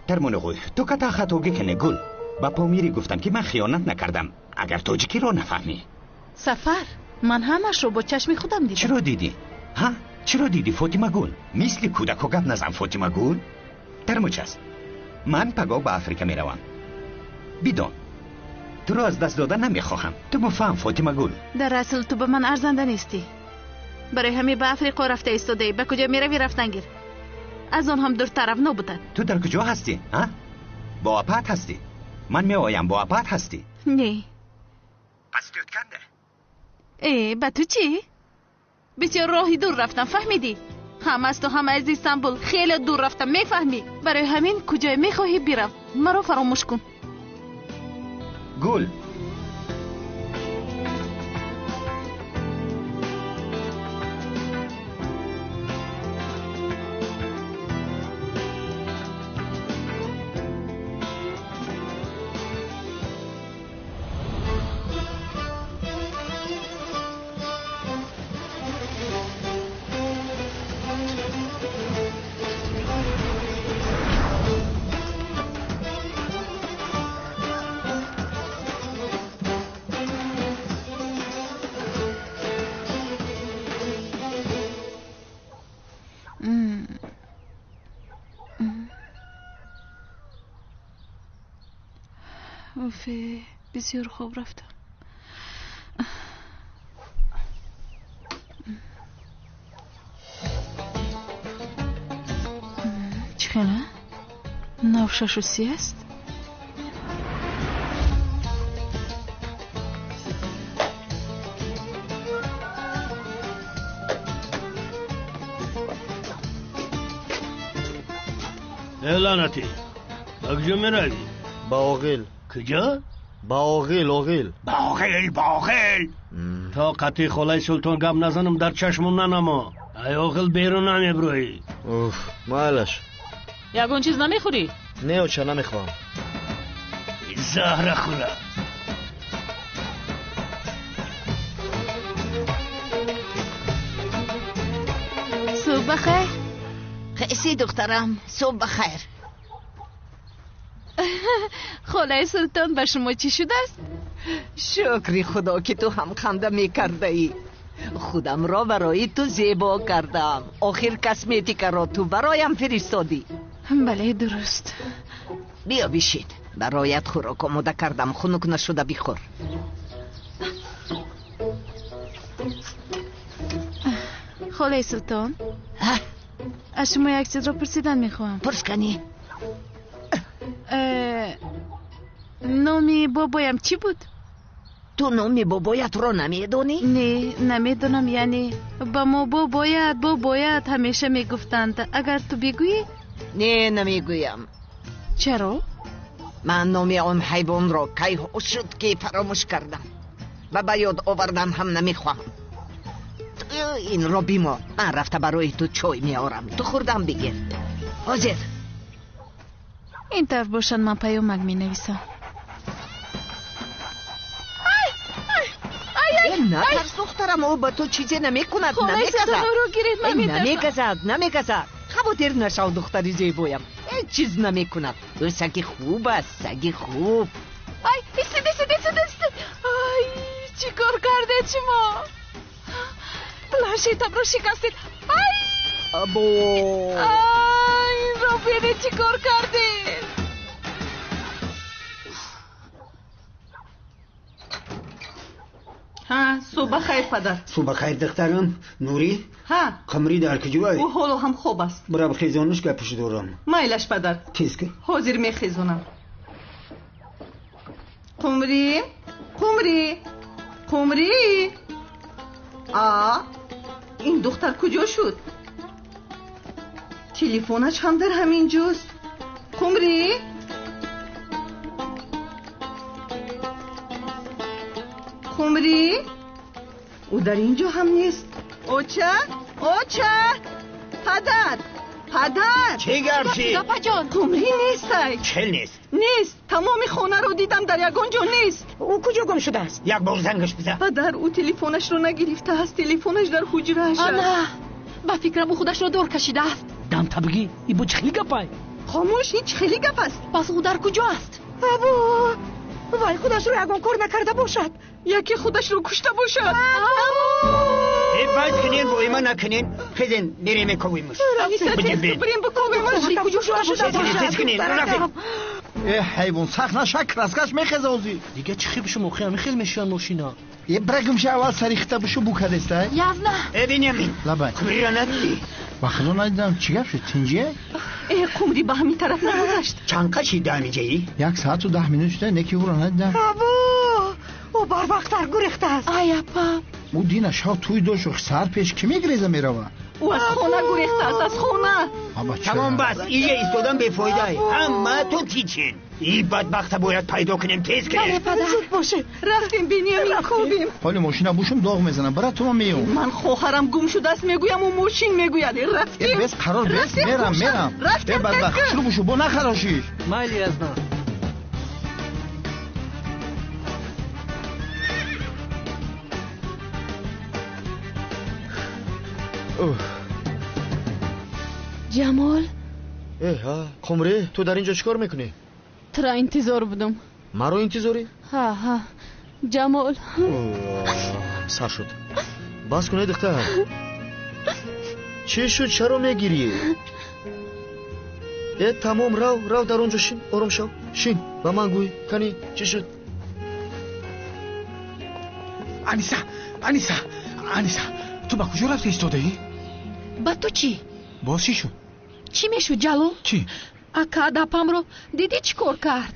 Тармонуғӯй, ту ката хатогӣ кунӣ, Гул. Ба Помирӣ гуфтам ки ман хиёнат накардам, агар тоҷикиро нафаҳмӣ. Сафар, ман ҳамашро бо чашми худам дидам. Чиро дидӣ? Ҳа? Чиро дидӣ, Фотимагул? Мисли кӯдако гап назан, Фотимагул. Тармучас, ман пагоҳ ба Африка меравам. Бидон, туро аз даст дода намехоҳам. Ту муфаҳм, Фотимагул. Дар асл ту ба ман арзанда нестӣ. Барои ҳамин ба Африқо рафта истодаӣ. Ба куҷо меравӣ, рафтан гир. Аз он ҳам дуртарав нобудад. Ту дар куҷо ҳастӣ? А? Бо апаат ҳастӣ? Ман меоям, бо апаат ҳастӣ? Не. Пас тӯтканда? Э, ба ту чӣ? Бисёр роҳи дур рафтам, фаҳмидӣ? Ҳам аз ту, ҳам аз Истанбул хеле дур рафтам, мефаҳмӣ? Барои ҳамин куҷое мехоҳӣ бирав, маро фаромӯш кун. Гул. Уфе, бисёр хоб рафтам. Чӣ хела? Нав 6:30 аст? Э, лаънатӣ, ба куҷо меравӣ? Ба оғил. Куҷо? Ба оғил, оғил. Ба оғил, ба оғил. То қатъи холаи Султон гап назанам, дар чашмам нанамо. Ай оғил берун намеброӣ. Уф, майлаш. Ягон чиз намехӯрӣ? Не, оча, намехоҳам. Заҳра хӯра. Субҳ бахайр. Хеси духтарам, субҳ бахайр. Холаи Султон, ба шумо чӣ шудааст? Шукри Худо ки ту ҳам ханда мекардаӣ. Худамро барои ту зебо кардам. Охир косметикаро ту бароям фиристодӣ. Бале, дуруст. Биё бишин. Бароят хӯрок омода кардам, хунук нашуда бихӯр. Холаи Султон, аз шумо як чизро пурсидан мехоҳам. Пурс кани. Номи бобоям чӣ буд? Ту номи бобоятро намедонӣ? Не, намедонам. Яъне ба мо бобоят, бобоят ҳамеша мегуфтанд. Агар ту бигӯӣ? Не, намегӯям. Чаро? Ман номи он ҳайвонро кайҳо шуд ки фаромӯш кардам ва ба ёд овардан ҳам намехоҳам. Ту инро бимо. Ман рафта барои ту чой меорам. Ту хӯрдан бигир. Ҳозир. Ин тараф бошад, ман паёмак менависам. Натарс, духтарам, ӯ ба ту чизе намекунад, намегазад. Намегазад, намегазад. Хавотир нашав, духтари зебоям. Ҳеҷ чиз намекунад. Ӯ саги хуб аст, саги хуб. Ай, истед, истед, истед, истед. Ай, чӣ кор кардед шумо? Планшетамро шикастед. Ай! Або! Ай, инро бинед чӣ кор кардед? Ҳа, субҳ бахайр, падар. Субҳ бахайр, духтарам. Нурӣ? Ҳа. Қамрӣ дар куҷой? Ӯ ҳоло ҳам хоб аст. Бирав хезонаш, гапаш дорам. Майлаш, падар. Тез кун. Ҳозир мехезонам. Қумрӣ, Қумрӣ, Қумрӣ. А, ин духтар куҷо шуд? Телефонаш ҳам дар ҳамин ҷост. Қумрӣ? Қумрӣ? Ӯ дар ин ҷо ҳам нест. Оча? Оча! Падар! Падар! Чӣ гап шид? Апаҷон! Қумрӣ нестай. Чел нест? Нест. Тамоми хонаро дидам, дар ягон ҷо нест. Ӯ куҷо гум шудааст? Як бор зангаш бизан. Падар, ӯ телефонашро нагирифтааст. Телефонаш дар ҳуҷрааш аст. Ана, ба фикрам ӯ худашро дор кашидааст. Дамта бигӣ, ин бо чӣ хели гапай? Хомӯш, ин чӣ хели гап аст? Пас ӯ дар куҷо аст? Або, вай худашро ягон кор накарда бошад. Яке худашро кушта бошад. Бас кунен, воима накунен. Хезен, мерем мековимаш. Бирем бикобимаш. Куҷо шуда бошад? Тез кунен, рафтем. Э, ҳайвон, сахт наша, краскаш мехеза озӣ. Дига чӣ хел бишум, охи ҳамин хел мешаванд мошина. Е, брагум ша аввал сари хита бишу букадеста. Язна. Э, Бенямин. Лабай. Қумриро надидӣ? Ба худо надидам, чӣ гап шуд, тинҷие? Э, Қумрӣ ба ҳамин тараф нагузашт. Чанд қашида ҳаминҷаӣ? Як саату 10 минут шуда, неки ӯро надидам. Або, ӯ барвақттар гурехтааст. Ай, апа. Ӯ дина шав тӯй дошт, саҳар пеш кӣ мегреза мерава? Ӯ аз хона гурехтааст, аз хона. Тамом, бас, иҷа истодан бефоида. Ҳамаатон тичин. И бадбахта бояд пайдо кунем, тез кунем. Зуд бошед. Рафтем, Бенямин, кобем. Ҳоли мошина бушум доғ мезанам, бира тума меём. Ман хоҳарам гум шудааст мегӯям, ӯ мошин мегӯяд. Рафтем. Бес қарор, бес, мерам, мерам. Рафтем, Э, бадбахт, шурӯъ бушу, бо нахарошиш. Майли, Язна. Ҷамол? Э, ҳа, Қумрӣ, ту дар ин ҷо чӣ кор мекунӣ? Тура интизор будам. Маро интизорӣ? Ҳа, ҳа. Ҷамол. Сар шуд. Бас кун, эй духтар. Чӣ шуд, чаро мегирӣ? Э, тамом, рав, рав дар он ҷо шин, ором шав. Шин, ба ман гӯй, кани, чӣ шуд? Аниса, Аниса, Аниса, ту ба куҷо рафта истодаӣ? Ба ту чӣ? Боз чӣ шуд? Чӣ мешуд, Ҷалол? Чӣ? Ака, дапамро дидӣ чӣ кор кард?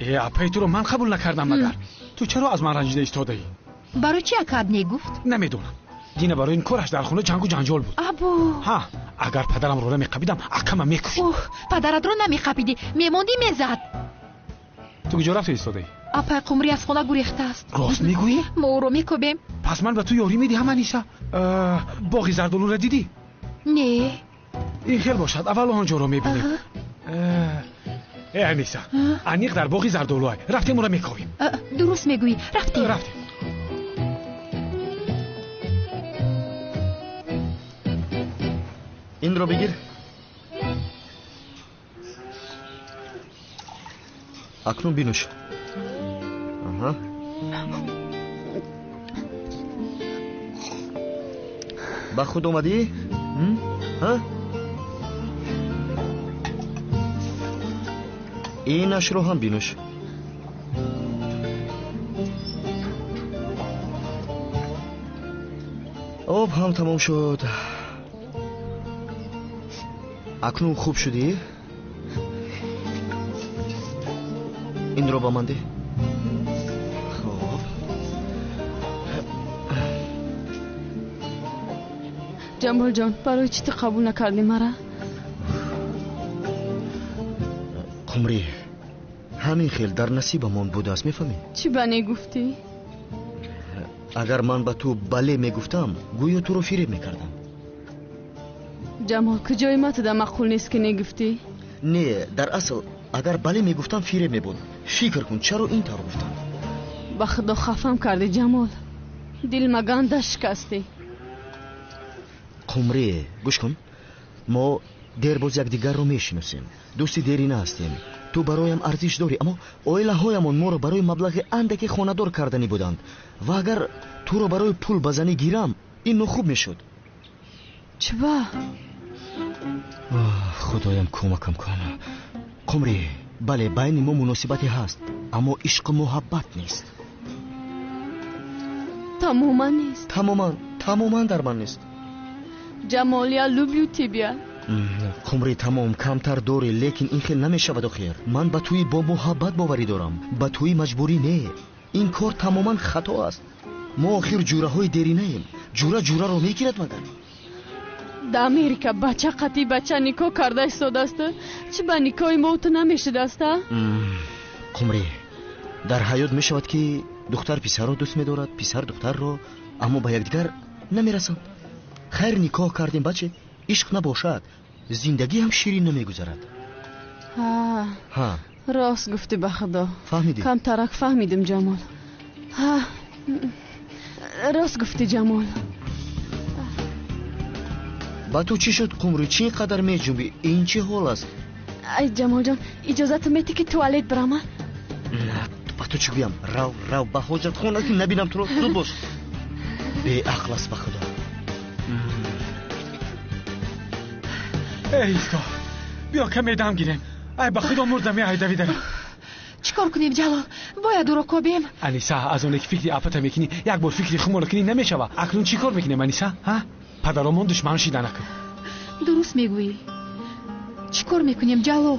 Э, апаи туро ман қабул накардам магар? Ту чаро аз ман ранҷида истодаӣ? Барои чӣ акаат негуфт? Намедонам. Дина барои ин кораш дар хона ҷангу ҷанҷол буд. Або! Ҳа, агар падарамро намеқапидам, акама мекушт. Оҳ, падаратро намеқапидӣ, мемондӣ мезад. Ту куҷо рафта истодаӣ? Апай Қумрӣ аз хона гурехтааст. Рост мегӯӣ? Мо ӯро мекобем. Пас ман ба ту ёрӣ медиҳам, Аниса. Боғи зардолуро дидӣ? Не. Ин хел бошад, аввал он ҷоро мебинем. Э, Аниса, аниқ дар боғи зардолуай. Рафтем, ӯро мековем. Дуруст мегӯӣ, рафтем. Рафтем. Инро бигир. Акнун бинӯш. Аҳа. Ба худ омадӣ? Ҳа? Инашро ҳам бинӯш. Об ҳам тамом шуд. Акнун хуб шудӣ? Инро ба ман деҳ. Хуб. Ҷамолҷон, барои чӣ ту қабул накардӣ мара? Қумрӣ, ҳамин хел дар насибамон будааст, мефаҳмӣ? Чӣ ба не гуфтӣ? Агар ман ба ту бале мегуфтам, гӯё туро фиреб мекардам. Ҷамол, куҷои ма туда маъқул нест ки негуфтӣ? Не, дар асл агар бале мегуфтам фиреб мебуд. Фикр кун, чаро ин тавр гуфтам? Ба худо хафам кардӣ, Ҷамол. Дилмаганда шикастӣ. Қумрӣ, гӯш кун, мо дербоз якдигарро мешиносем, дӯсти дерина ҳастем. Ту бароям арзиш дорӣ, аммо оилаҳоямон моро барои маблағи андаке хонадор карданӣ буданд ва агар туро барои пул ба занӣ гирам, ин нохуб мешуд. Чиба? Худоям, кӯмакам кун. Қумрӣ, бале, байни мо муносибате ҳаст, аммо ишқу муҳаббат нест. Тамоман нест. Тамоман, тамоман дар ман нест. Ҷамол, я люблю тебя. Қумрӣ, тамом, камтар дорӣ, лекин ин хел намешавад охир. Ман ба тӯи бо муҳаббат боварӣ дорам, ба тӯи маҷбурӣ не. Ин кор тамоман хато аст. Мо охир ҷураҳои деринаем. Ҷура ҷураро мегирад магар? Да Америка бача қатъи бача никоҳ карда истодааст. Чӣ ба никоҳи мо ту намешудааст, а? Қумрӣ, дар ҳаёт мешавад ки духтар писарро дӯст медорад, писар духтарро, аммо ба якдигар намерасанд. Хайр, никоҳ кардем, баче, ишқ набошад, зиндагӣ ҳам ширин намегузарад. Ҳа, рост гуфтӣ, ба худо. Фаҳмидӣ? Камтарак фаҳмидим, Ҷамол. Ҳа, рост гуфтӣ, Ҷамол. Ба ту чӣ шуд, Қумрӣ? Чӣ қадар меҷунбӣ? Ин чӣ ҳол аст? Ай, Ҷамолҷон, иҷозату метӣ ки туалет бирама? Ба ту чӣ гӯям? Рав, рав ба ҳоҷатхона, ки набинам туро. Зуд бош. Беақл аст, ба худо. Эй, исто, биё каме дам гирем. Ай, ба худо, мурдам, ай давидарам. Чӣ кор кунем, Ҷалол? Бояд ӯро кобем. Аниса, аз оне ки фикри апата мекунӣ, як бор фикри хуморо кунӣ намешава. Акнун чӣ кор мекунем, Аниса? Ҳа, падаромон душман шиданакун. Дуруст мегӯӣ. Чӣ кор мекунем, Ҷалол?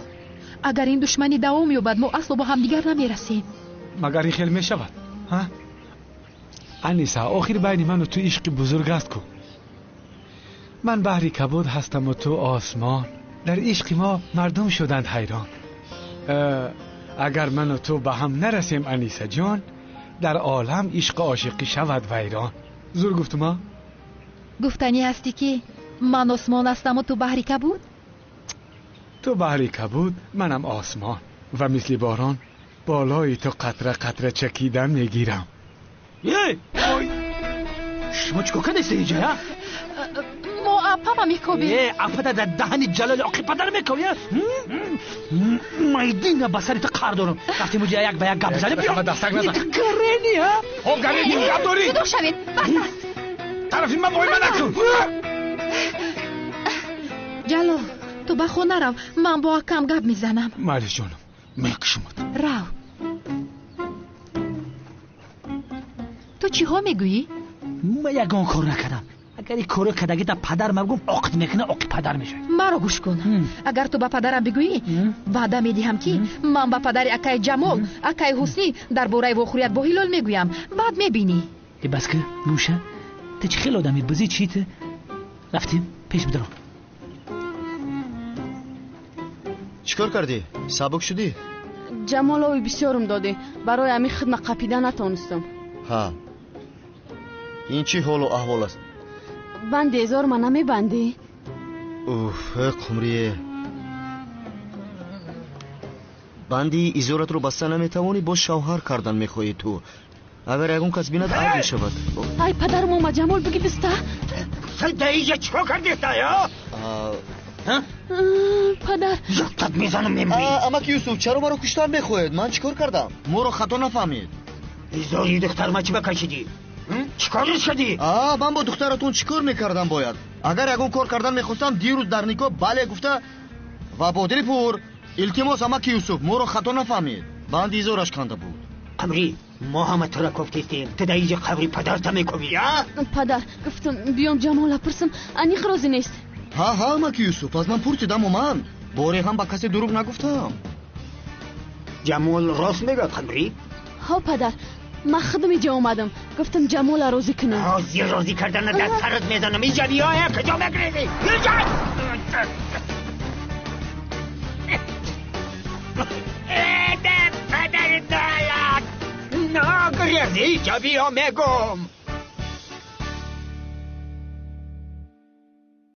Агар ин душманӣ давом ёбад, мо асло бо ҳамдигар намерасем. Магар ин хел мешавад, ҳа? Аниса, охир байни ману ту ишқи бузург аст ку. Ман баҳри кабуд ҳастаму ту осмон. Дар ишқи мо мардум шуданд ҳайрон. Агар ману ту ба ҳам нарасем, Анисаҷон, дар олам ишқу ошиқӣ шавад вайрон. Зур гуфтума? Гуфтанӣ ҳастӣ, ки ман осмон ҳастаму ту баҳри кабуд? Ту баҳри кабуд, манам осмон, ва мисли борон болои ту қатра қатра чакидан мегирам. Шумо чӣ кор кардастед инҷа? Мо апама мекобем. Э, апата дар даҳани Ҷалоли оқи падар мекобӣ? Майдина ба сари ту қар дорам. Рафтем уҷа як ба як гап занем. Дастак назан. Гарени, ҳа? О, гарени, гап дорӣ? Ҷудо шавед, бас аст. Тарафи ман воима накун. Ҷалол, ту ба хона рав, ман бо акам гап мезанам. Майли, ҷонам, мекушумад. Рав. Ту чиҳо мегӯӣ? Ман ягон кор накардам. Агар ин коро кардагита падар ма бигӯм, оқид мекуна, оқи падар мешавад. Маро гӯш кун. Агар ту ба падарам бигӯӣ, ваъда медиҳам, ки ман ба падари акаи Ҷамол, акаи Ҳуснӣ дар бораи вохӯрият бо Ҳилол мегӯям. Баъд мебинӣ. Э, бас ки, муша, ту чӣ хел одами бузӣ, чӣ ту? Рафтем, пеш бидорам. Чӣ кор кардӣ? Сабук шудӣ? Ҷамол, ови бисёрум додӣ, барои ҳамин хидма қапида натонистам. Ҳа, ин чӣ ҳолу аҳвол аст? Банди эзор ма намебандӣ? Уф, Қумрие, банди изоратро баста наметавонӣ, боз шавҳар кардан мехоҳӣ ту. Агар ягон кас бинад, айб мешавад. Ай, падарам омад, Ҷамол, биги биста. Даиҷа чӣ кор кардеста, ё? Падар. Зудтат мезанам, мемрӣ. Амаки Юсуф, чаро маро куштан мехоҳед? Ман чӣ кор кардам? Моро хато нафаҳмед. Изори духтарма чӣ ба кашидӣ? Чӣ кор шудӣ? Ман бо духтаратон чӣ кор мекардам бояд? Агар ягон кор кардан мехостам, дирӯз дар никоҳ бале гуфта ва бо дили пур. Илтимос, амаки Юсуф, моро хато нафаҳмед. Банди изораш канда буд. Қамрӣ, мо ҳама тура кофтистем. Ту дар инҷа қабри падарта мекобӣ, а? Падар, гуфтам биём Ҷамола пурсам, аниқ розӣ нест. Ҳа, ҳа, амаки Юсуф, аз ман пурсид, аммо ман боре ҳам ба касе дурӯғ нагуфтам. Ҷамол рост мегӯяд, Қамрӣ? Ҳо, падар, ман худам инҷа омадам, гуфтам Ҷамола розӣ кунам. Ҳозир розӣ кардана дар сарат мезанам. Инҷа биё, куҷо мегрезӣ? Инҷа! Падари налат! Нагрез, инҷа биё мегӯм.